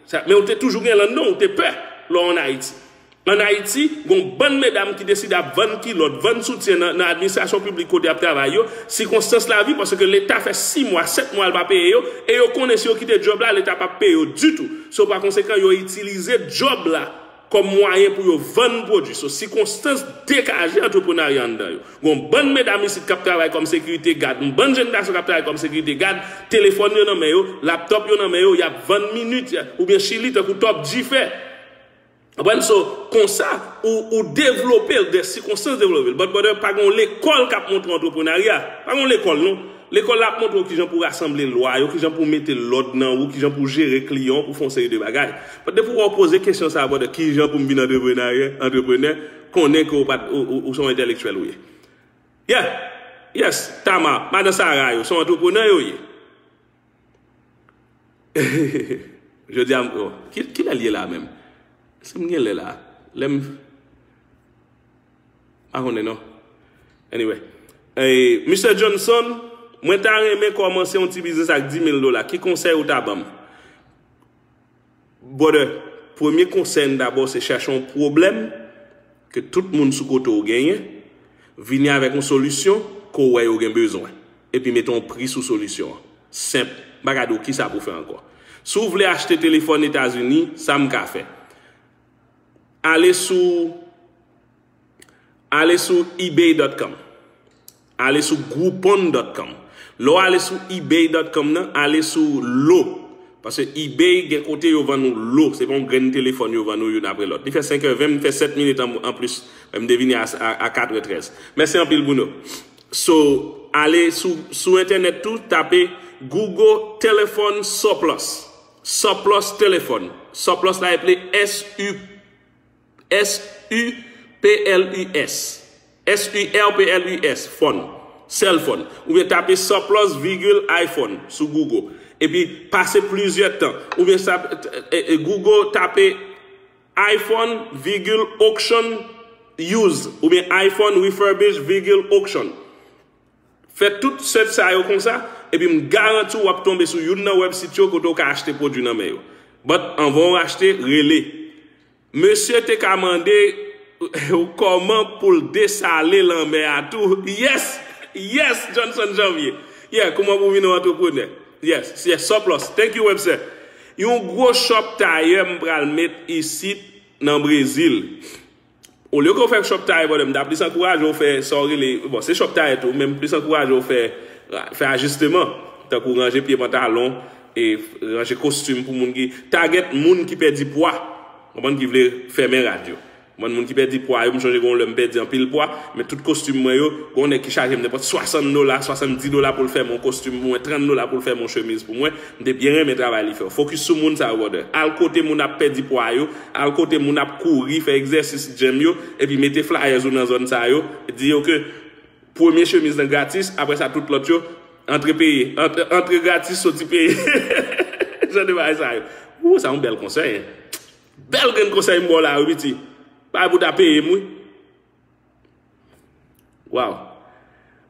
Sa, men w te toujou gen l anndan w, w te pè lè w ann Ayiti. Ann Ayiti, gon bann medam ki deside ap vann kilòt, vann soutyen nan, nan administrasyon piblik kote y ap travay yo, sikonstans lavi, paske Leta fè sis mwa, sèt mwa l pa peye yo, e yo konnen si yo kite djòb la, Leta p ap peye yo ditou. So, pa konsekan, yo itilize djòb la kòm mwayen pou yo vann pwodui. So, sikonstans dekaje antreprenarya anndan yo. Gon bann medam isit k ap travay kòm sekirite gad, yon bann jèn gason k ap travay kòm sekirite gad, telefòn yo nan men yo, laptòp yo nan men yo, y ap vann minit, oubyen chili, tankou Top G fè. Konprann? So, konsa, ou, ou devlope l, de sikonstans devlope l. But, brother, pa gen yon lekòl k ap montre w antreprenarya. Pa gen yon lekòl, non. Lekòl la ap montre w kijan pou rasanble lwa yo, kijan pou mete lòd nan ou, kijan pou jere kliyan w, pou fè yon seri de bagay. But depi w wè w poze kesyon sa a, brother, kijan pou m vin antreprenarya, antreprenè, konnen ke w pa t, ou, ou, ou se yon entèlektyèl ou ye. Yeah, yes, Tama, madan Sara yo, se yon antreprenè yo ye. Jodi a, m- oh, ki, ki lè l ye la menm? Si m gen lè la, lè m pa konnen non. Anyway, eh, Mister Johnson, mwen ta renmen kòmanse yon ti biznis ak dis mil dola. Ki konsèy ou ta ban m? Brother, premye konsèy m dabò se chache yon pwoblèm ke tout moun sou kote w genyen, vini avèk yon solisyon ke w wè yo gen bezwen, epi mete yon pri sou solisyon an. Senp. M pa ka di w kisa pou fè ankò. Si w vle achte telefòn Etazini, sa m ka fè. Ale sou, ale sou ebay dot com. Ale sou groupon dot com. Lè w ale sou ebay dot com nan, ale sou lo. Paske ebay gen kote yo vann ou lo. Se pa yon grenn telefòn yo vann ou youn apre lòt. Li fè senk è ven, m fè sèt minit an, an plis. Men m te vini a, a, a kat è trèz. Mèsi anpil, Bruno. So, ale sou, sou entènèt tou, tape Google Telephone Surplus. Surplus Telephone. Surplus la eple S U, S U P L U S. S U R P L U S, phone. Cell phone. Oubyen tape surplus virgule iPhone sou Google. Epi pase plizyè tan. Oubyen sa, e, e, Google tape iPhone virgule auction used. Oubyen iPhone refurbished virgule auction. Fè tout search sa yo konsa, epi m garanti w w ap tonbe sou youn nan website yo kote w ka achte pwodui nan men yo. But anvan w achte, rele. Mesye te ka mande w kòman pou l desale lanmè a tou. Yes! Yes, Johnson Janvier. Yeah, kòman pou w vin yon antreprenè. Yes, yes, surplus. Thank you, Webster. Yon gwo shop tayè m pral met isit nan Brezil. Olye ke w fè shop tayè, brother, m ta plis ankouraje w fè sa w rele, bon, se shop tayè tou, men m plis ankouraje w fè, fè ajisteman, tankou ranje pye pantalon, e ranje kostim pou moun ki, target moun ki pèdi pwa, konprann, ki vle fèmen rad yo. Konprann, moun ki pèdi pwa yo, m chonje gen yon lè m pèdi anpil pwa, men tout kostim mwen yo, gen yon nèg ki chaje m nenpòt swasant dola, swasanndis dola pou l fè m yon kostim pou mwen, trant dola pou l fè m yon chemiz pou mwen. M te byen renmen travay li fè yo. Fokis sou moun sa yo, brother. Al kote moun ap pèdi pwa yo, al kote moun ap kouri, fè egzèsis gym yo, epi mete flyers ou nan zòn sa yo, di yo ke premye chemiz lan gratis, apre sa tout lòt yo, antre peye. Antre, antre gratis, soti peye. Jan de bagay sa yo. Wou, sa yon bèl konsèy, hein. Bèl grenn konsèy m ba w la, wi, piti. Bagay pou ta peye m, wi. Waw.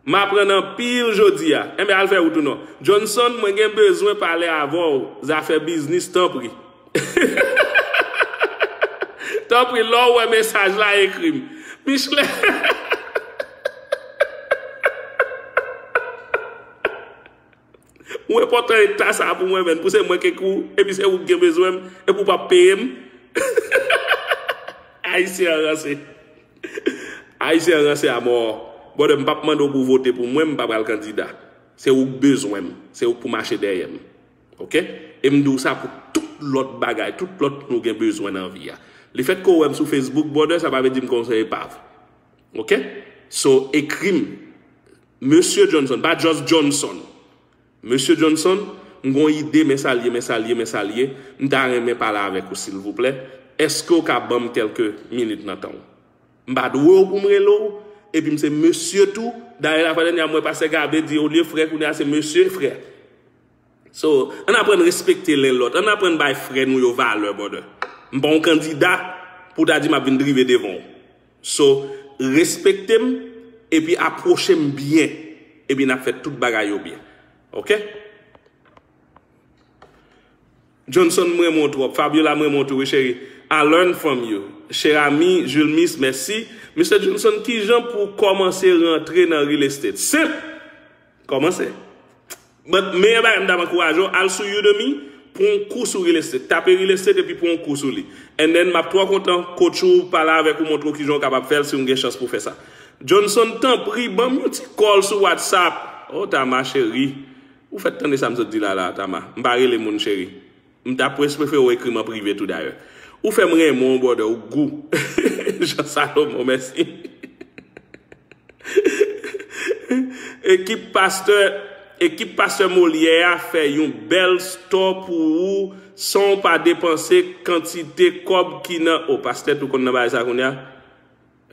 M aprann anpil jodi a. Enben, al fè wout ou non. Johnson, mwen gen bezwen pale avè w zafè biznis, tanpri. Tanpri, lè w wè mesaj la, ekri m. Michelin. Ou enpòtan eta sa pou mwen, menn. Pou se mwen k ekri w, epi se ou k gen bezwen m, epi w p ap peye m. Ayisyen an ranse. Ayisyen an ranse amò. Brother, m p ap mande w pou w vote pou mwen, m pa pral kandida. Se ou k bezwen m. Se ou k pou mache dèyè m. Oke? E m di w sa pou tout lòt bagay, tout lòt nou gen bezwen nan vi a. Lefètke w wè m sou Facebook, brother, sa pa vle di m konseye pa w. Oke? So, ekri m. Mesye Johnson, pa just Johnson. Mesye Johnson, m gon ide, men sa l ye, men sa l ye, men sa l ye. M ta renmen pale avèk ou, silvouplè. Èske w ka ban m kèlke minit nan tan w? M pa dwe w pou m rele w, epi m se mesye tou. Dayè, lafwa dènyè a, m wè Pastè Gabe di, olye frè, kounye a se mesye, frè. So, ann aprann respekte len lòt. Ann aprann bay frè nou yo valè, brother. M pa yon kandida pou w ta di m ap vin drive devan w. So, respekte m, epi apwoche m byen, epi n ap fè tout bagay yo byen. Oke? Johnson, m renmen w twòp. Fabiola, m renmen w tou, wi, cheri. I learn from you. Cherami, Julmis, mèsi. Mister Johnson, kijan pou w kòmanse rantre nan real estate? Senp! Kòmanse. But meyè bagay m t ap ankouraje w, al sou Udemy, pran yon kou sou real estate. Tape real estate epi pran yon kou sou li. And then, m ap twò kontan coach ou, pale avèk ou, montre w kijan w kapab fè l si w gen chans pou w fè sa. Johnson, tanpri, ban m yon ti call sou WhatsApp. Oh, Tama, cheri. Ou fèk tande sa m sot di la, la, Tama. M pa rele moun, cheri. M ta pwes prefere w ekri m an prive tou, dayè. Ou fè m renmen w, brother, ou gou. Jean Salomon, mèsi. Ekip pastè, ekip pastè Molière a fè yon bèl store pou ou san w pa depanse kantite kòb ki nan. O, pastè tou konn nan bagay sa kounye a.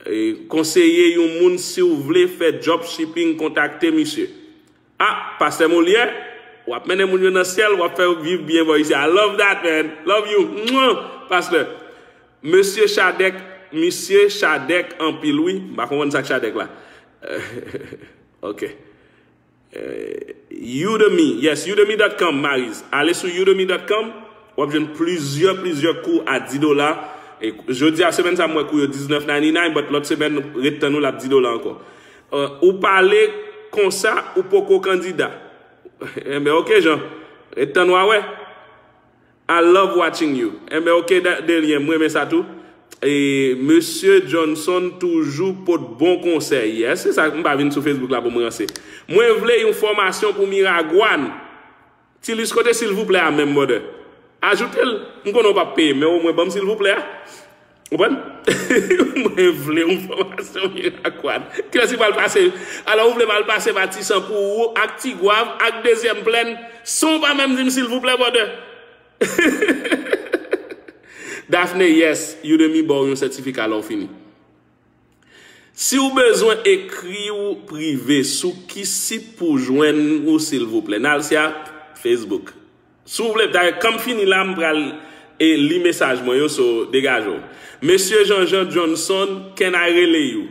E, konseye yon moun, si w vle fè dropshipping, kontakte misye. Ah, pastè Molière, w ap mennen moun yo nan syèl, w ap fè yo viv byen bò isi. I love that, man. Love you. Mwah, pastè. Mesye Chadèk, misye Chadèk anpil, wi. M pa konprann sa k Chadèk la. Ok. Eh, Udemy, yes, udemy dot com, Maryse. Ale sou udemy dot com, w ap jwenn plizyè, plizyè kou a dis dola. E jodi a, semèn sa, m wè kou yo diznèf ninety-nine, but lòt semèn, ret tann ou, l ap dis dola ankò. Eh, ou pale konsa, ou poko kandida. Enben, ok, Jean. Ret tann w a wè. I love watching you. Enben, ok, Da-, Delien, m renmen sa tou. E, Mesye Johnson toujou pot bon konsèy. Yes, se sa, m pa vin sou Facebook la pou m ranse. Mwen vle yon fòmasyon pou Miragwàn. Tilus, kote silvouplè a menm, brother? Ajoute l. M konnen w p ap peye, men omwen ban m silvouplè a. Konprann? Mwen vle yon fòmasyon Miragwàn. Kilès ki pral pase? Alò, ou vle m al pase Matisan pou ou, ak Tigwav, ak Dezyèm Plèn, san w pa menm di m silvouplè, brother? Daphne, yes, Udemy ba w yon sètifika lè w fini. Si w bezwen ekri w prive, sou ki sit pou w jwenn ou, silvouplè? Nalcia, Facebook. Si w vle, dayè, kan m fini la, m pral, e, li mesaj mwen yo, so, degaje w. Mesye Jean-Jean Johnson, can I rele you?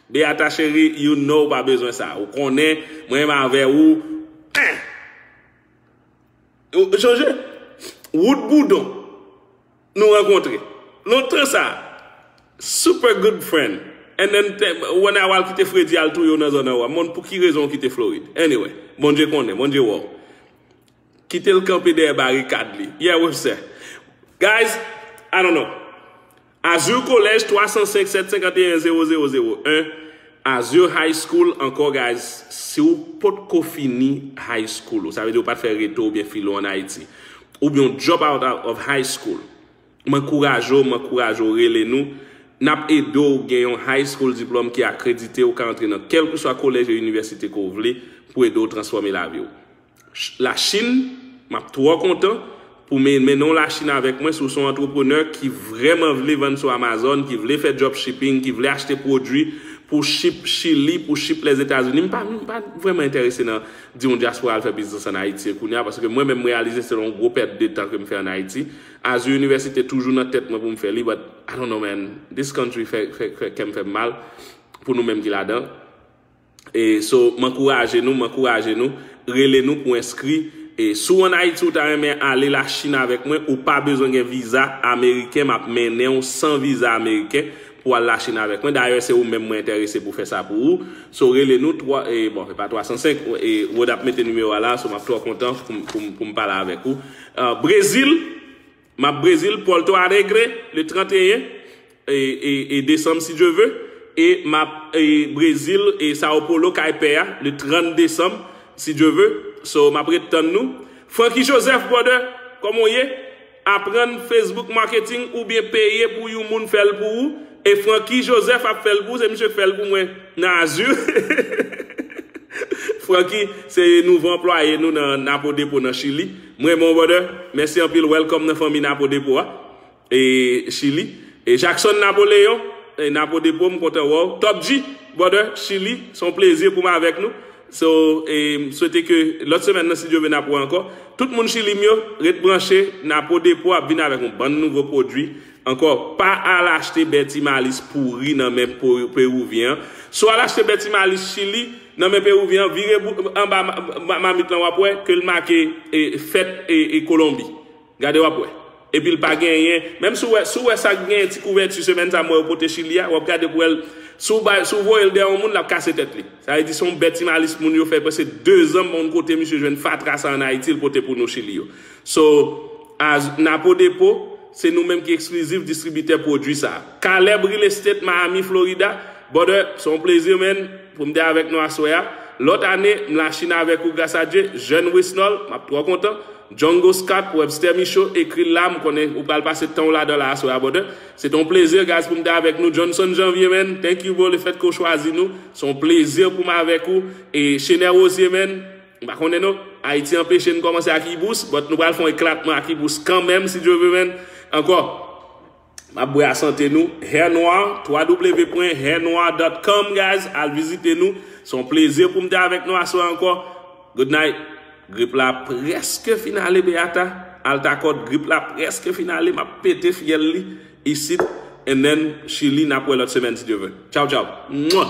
Beata cheri, you know w pa bezwen sa. Ou konnen, mwen menm avè ou, en! Ou sonje? Wood Boudon. Nou rankontre. Lontan sa. Super good friend. And then, te- when I al kite Fredi al touye w nan zòn an, w ap mande pou ki rezon w kite Florid. Anyway, Bondye konnen, Bondye wè w. Kite l kanpe dèyè barikad li. Yeah, Webster. Guys, I don't know. Azur College, twa san senk, sèt senkanteyen, zewo zewo zewo en. Azur High School, ankò, guys, si w potko fini high school ou, sa vle di ou pa t fè reto oubyen filo ann Ayiti, oubyen w drop out of high school, m ankouraje w, m ankouraje w rele nou. N ap ede w gen yon high school diplòm ki akredite, ou ka antre nan kèlkeswa kolèj e inivèsite ke w vle pou ede w transfòme lavi w. Ch- Lachin, m ap twò kontan pou men- mennen w Lachin avèk mwen si w se yon antreprenè ki vrèman vle vann sou Amazon, ki vle fè dropshipping, ki vle achte pwodui pou ship Chili, pou ship Lèzetazini. M pa, m pa vrèman enterese nan di yon dyaspora al fè biznis ann Ayiti kounye a, paske mwen menm m reyalize se yon gwo pèt de tan ke m fè ann Ayiti. Azur University toujou nan tèt mwen pou m fè li, but I don't know, man. This country fè, fè, fè kè m fè m mal pou nou menm ki ladan. E, so, m ankouraje nou, m ankouraje nou, rele nou pou enskri. E, si w ann Ayiti, ou ta renmen ale Lachin avèk mwen, ou pa bezwen gen viza ameriken, m ap mennen w san viza ameriken pou al Lachin avèk mwen. Dayè, se ou menm mwen enterese pou fè sa pou ou. So, rele nou, twa, e, bon, se pa twa san senk, e, Rod ap mete nimewo a la, so m ap twò kontan pou, pou, pou m pale avèk ou. Ah, Brezil, m ap Brezil, Porto Alegre, le trannteyen. e, e, e desanm, si Dye ve. E m ap e Brezil, e Sao Paulo, kay pè a, le trant desanm, si Dye ve. So, m ap ret tann nou. Francky Joseph, brother, kòman w ye? Aprann Facebook marketing oubyen peye pou yon moun fè l pou ou. E Francky Joseph ap fè l pou ou, se misye k fè l pou mwen nan Azur. Francky, se nouvo anplwaye nou nan Napo Depo nan Chili. M renmen w, brother. Mèsi anpil. Welcome nan fanmi Napo Depo a. E Chili. E Jackson Napoleon, e Napo Depo, m kontan wè w. Top G, brother, Chili, se yon plezi pou m avèk nou. So, e m swete ke lòt semèn nan, si Dye ve, n ap wè ankò. Tout moun Chili m yo, ret branche, Napo Depo ap vin avèk yon bann nouvo pwodui. Ankò, pa al achte Betty Malice pouri nan men po- Peruvyen an. Si w al achte Betty Malice Chili, nan men Peruvyen an, vire bou- anba ma- ma- mamit lan, w ap wè ke l make e, fèt e, e Kolonbi. Gade, w ap wè. Epi l pa genyen. Menm si w wè, si w wè sa k genyen ti kouvèti semèn sa, m wè yo pote Chili a, w ap gade pou wè l. Si w bay, si w voye l dèyè yon moun, l ap kase tèt li. Sa vle di se yon Betty Malice moun yo fè prèske dezan m pa konn kote misye jwenn fatra sa ann Ayiti, l pote pou nou Chili yo. So, as Napo Depo, se nou menm ki eksklizif distribitè pwodui sa. Caleb Real Estate Miami, Florida. Brother, se yon plezi, man, pou m te avèk nou aswè a. Lòt ane, m Lachin avèk ou, gras a Dye. Jèn Wesnol, m ap twò kontan. Django Scott, Webster Michaud, ekri l la, m konnen ou pral pase tan w ladan la aswè a, brother. Se te yon plezi, guys, pou m te avèk nou. Johnson Janvier, man, thank you, bro, lefèt ke w chwazi nou. Se yon plezi pou m avèk ou. E Chener Rosier, man, m pa konnen non. Ayiti anpeche n kòmanse ak Ibous, but nou pral fè yon eklatman ak Ibous kanmenm, si Dye ve, man. Ankò, m ap bwè a sante nou. Hair Noir, w w w pwen hair noir dot com, guys. Al vizite nou. Se yon plezi pou m te avèk nou aswè ankò. Good night. Grip la prèske fin ale, Beata. Altakòd, grip la prèske fin ale. M ap pete fyèl li isit. And then, Chili, n ap wè lòt semèn, si Dye ve. Tchaw, tchaw. Mwa!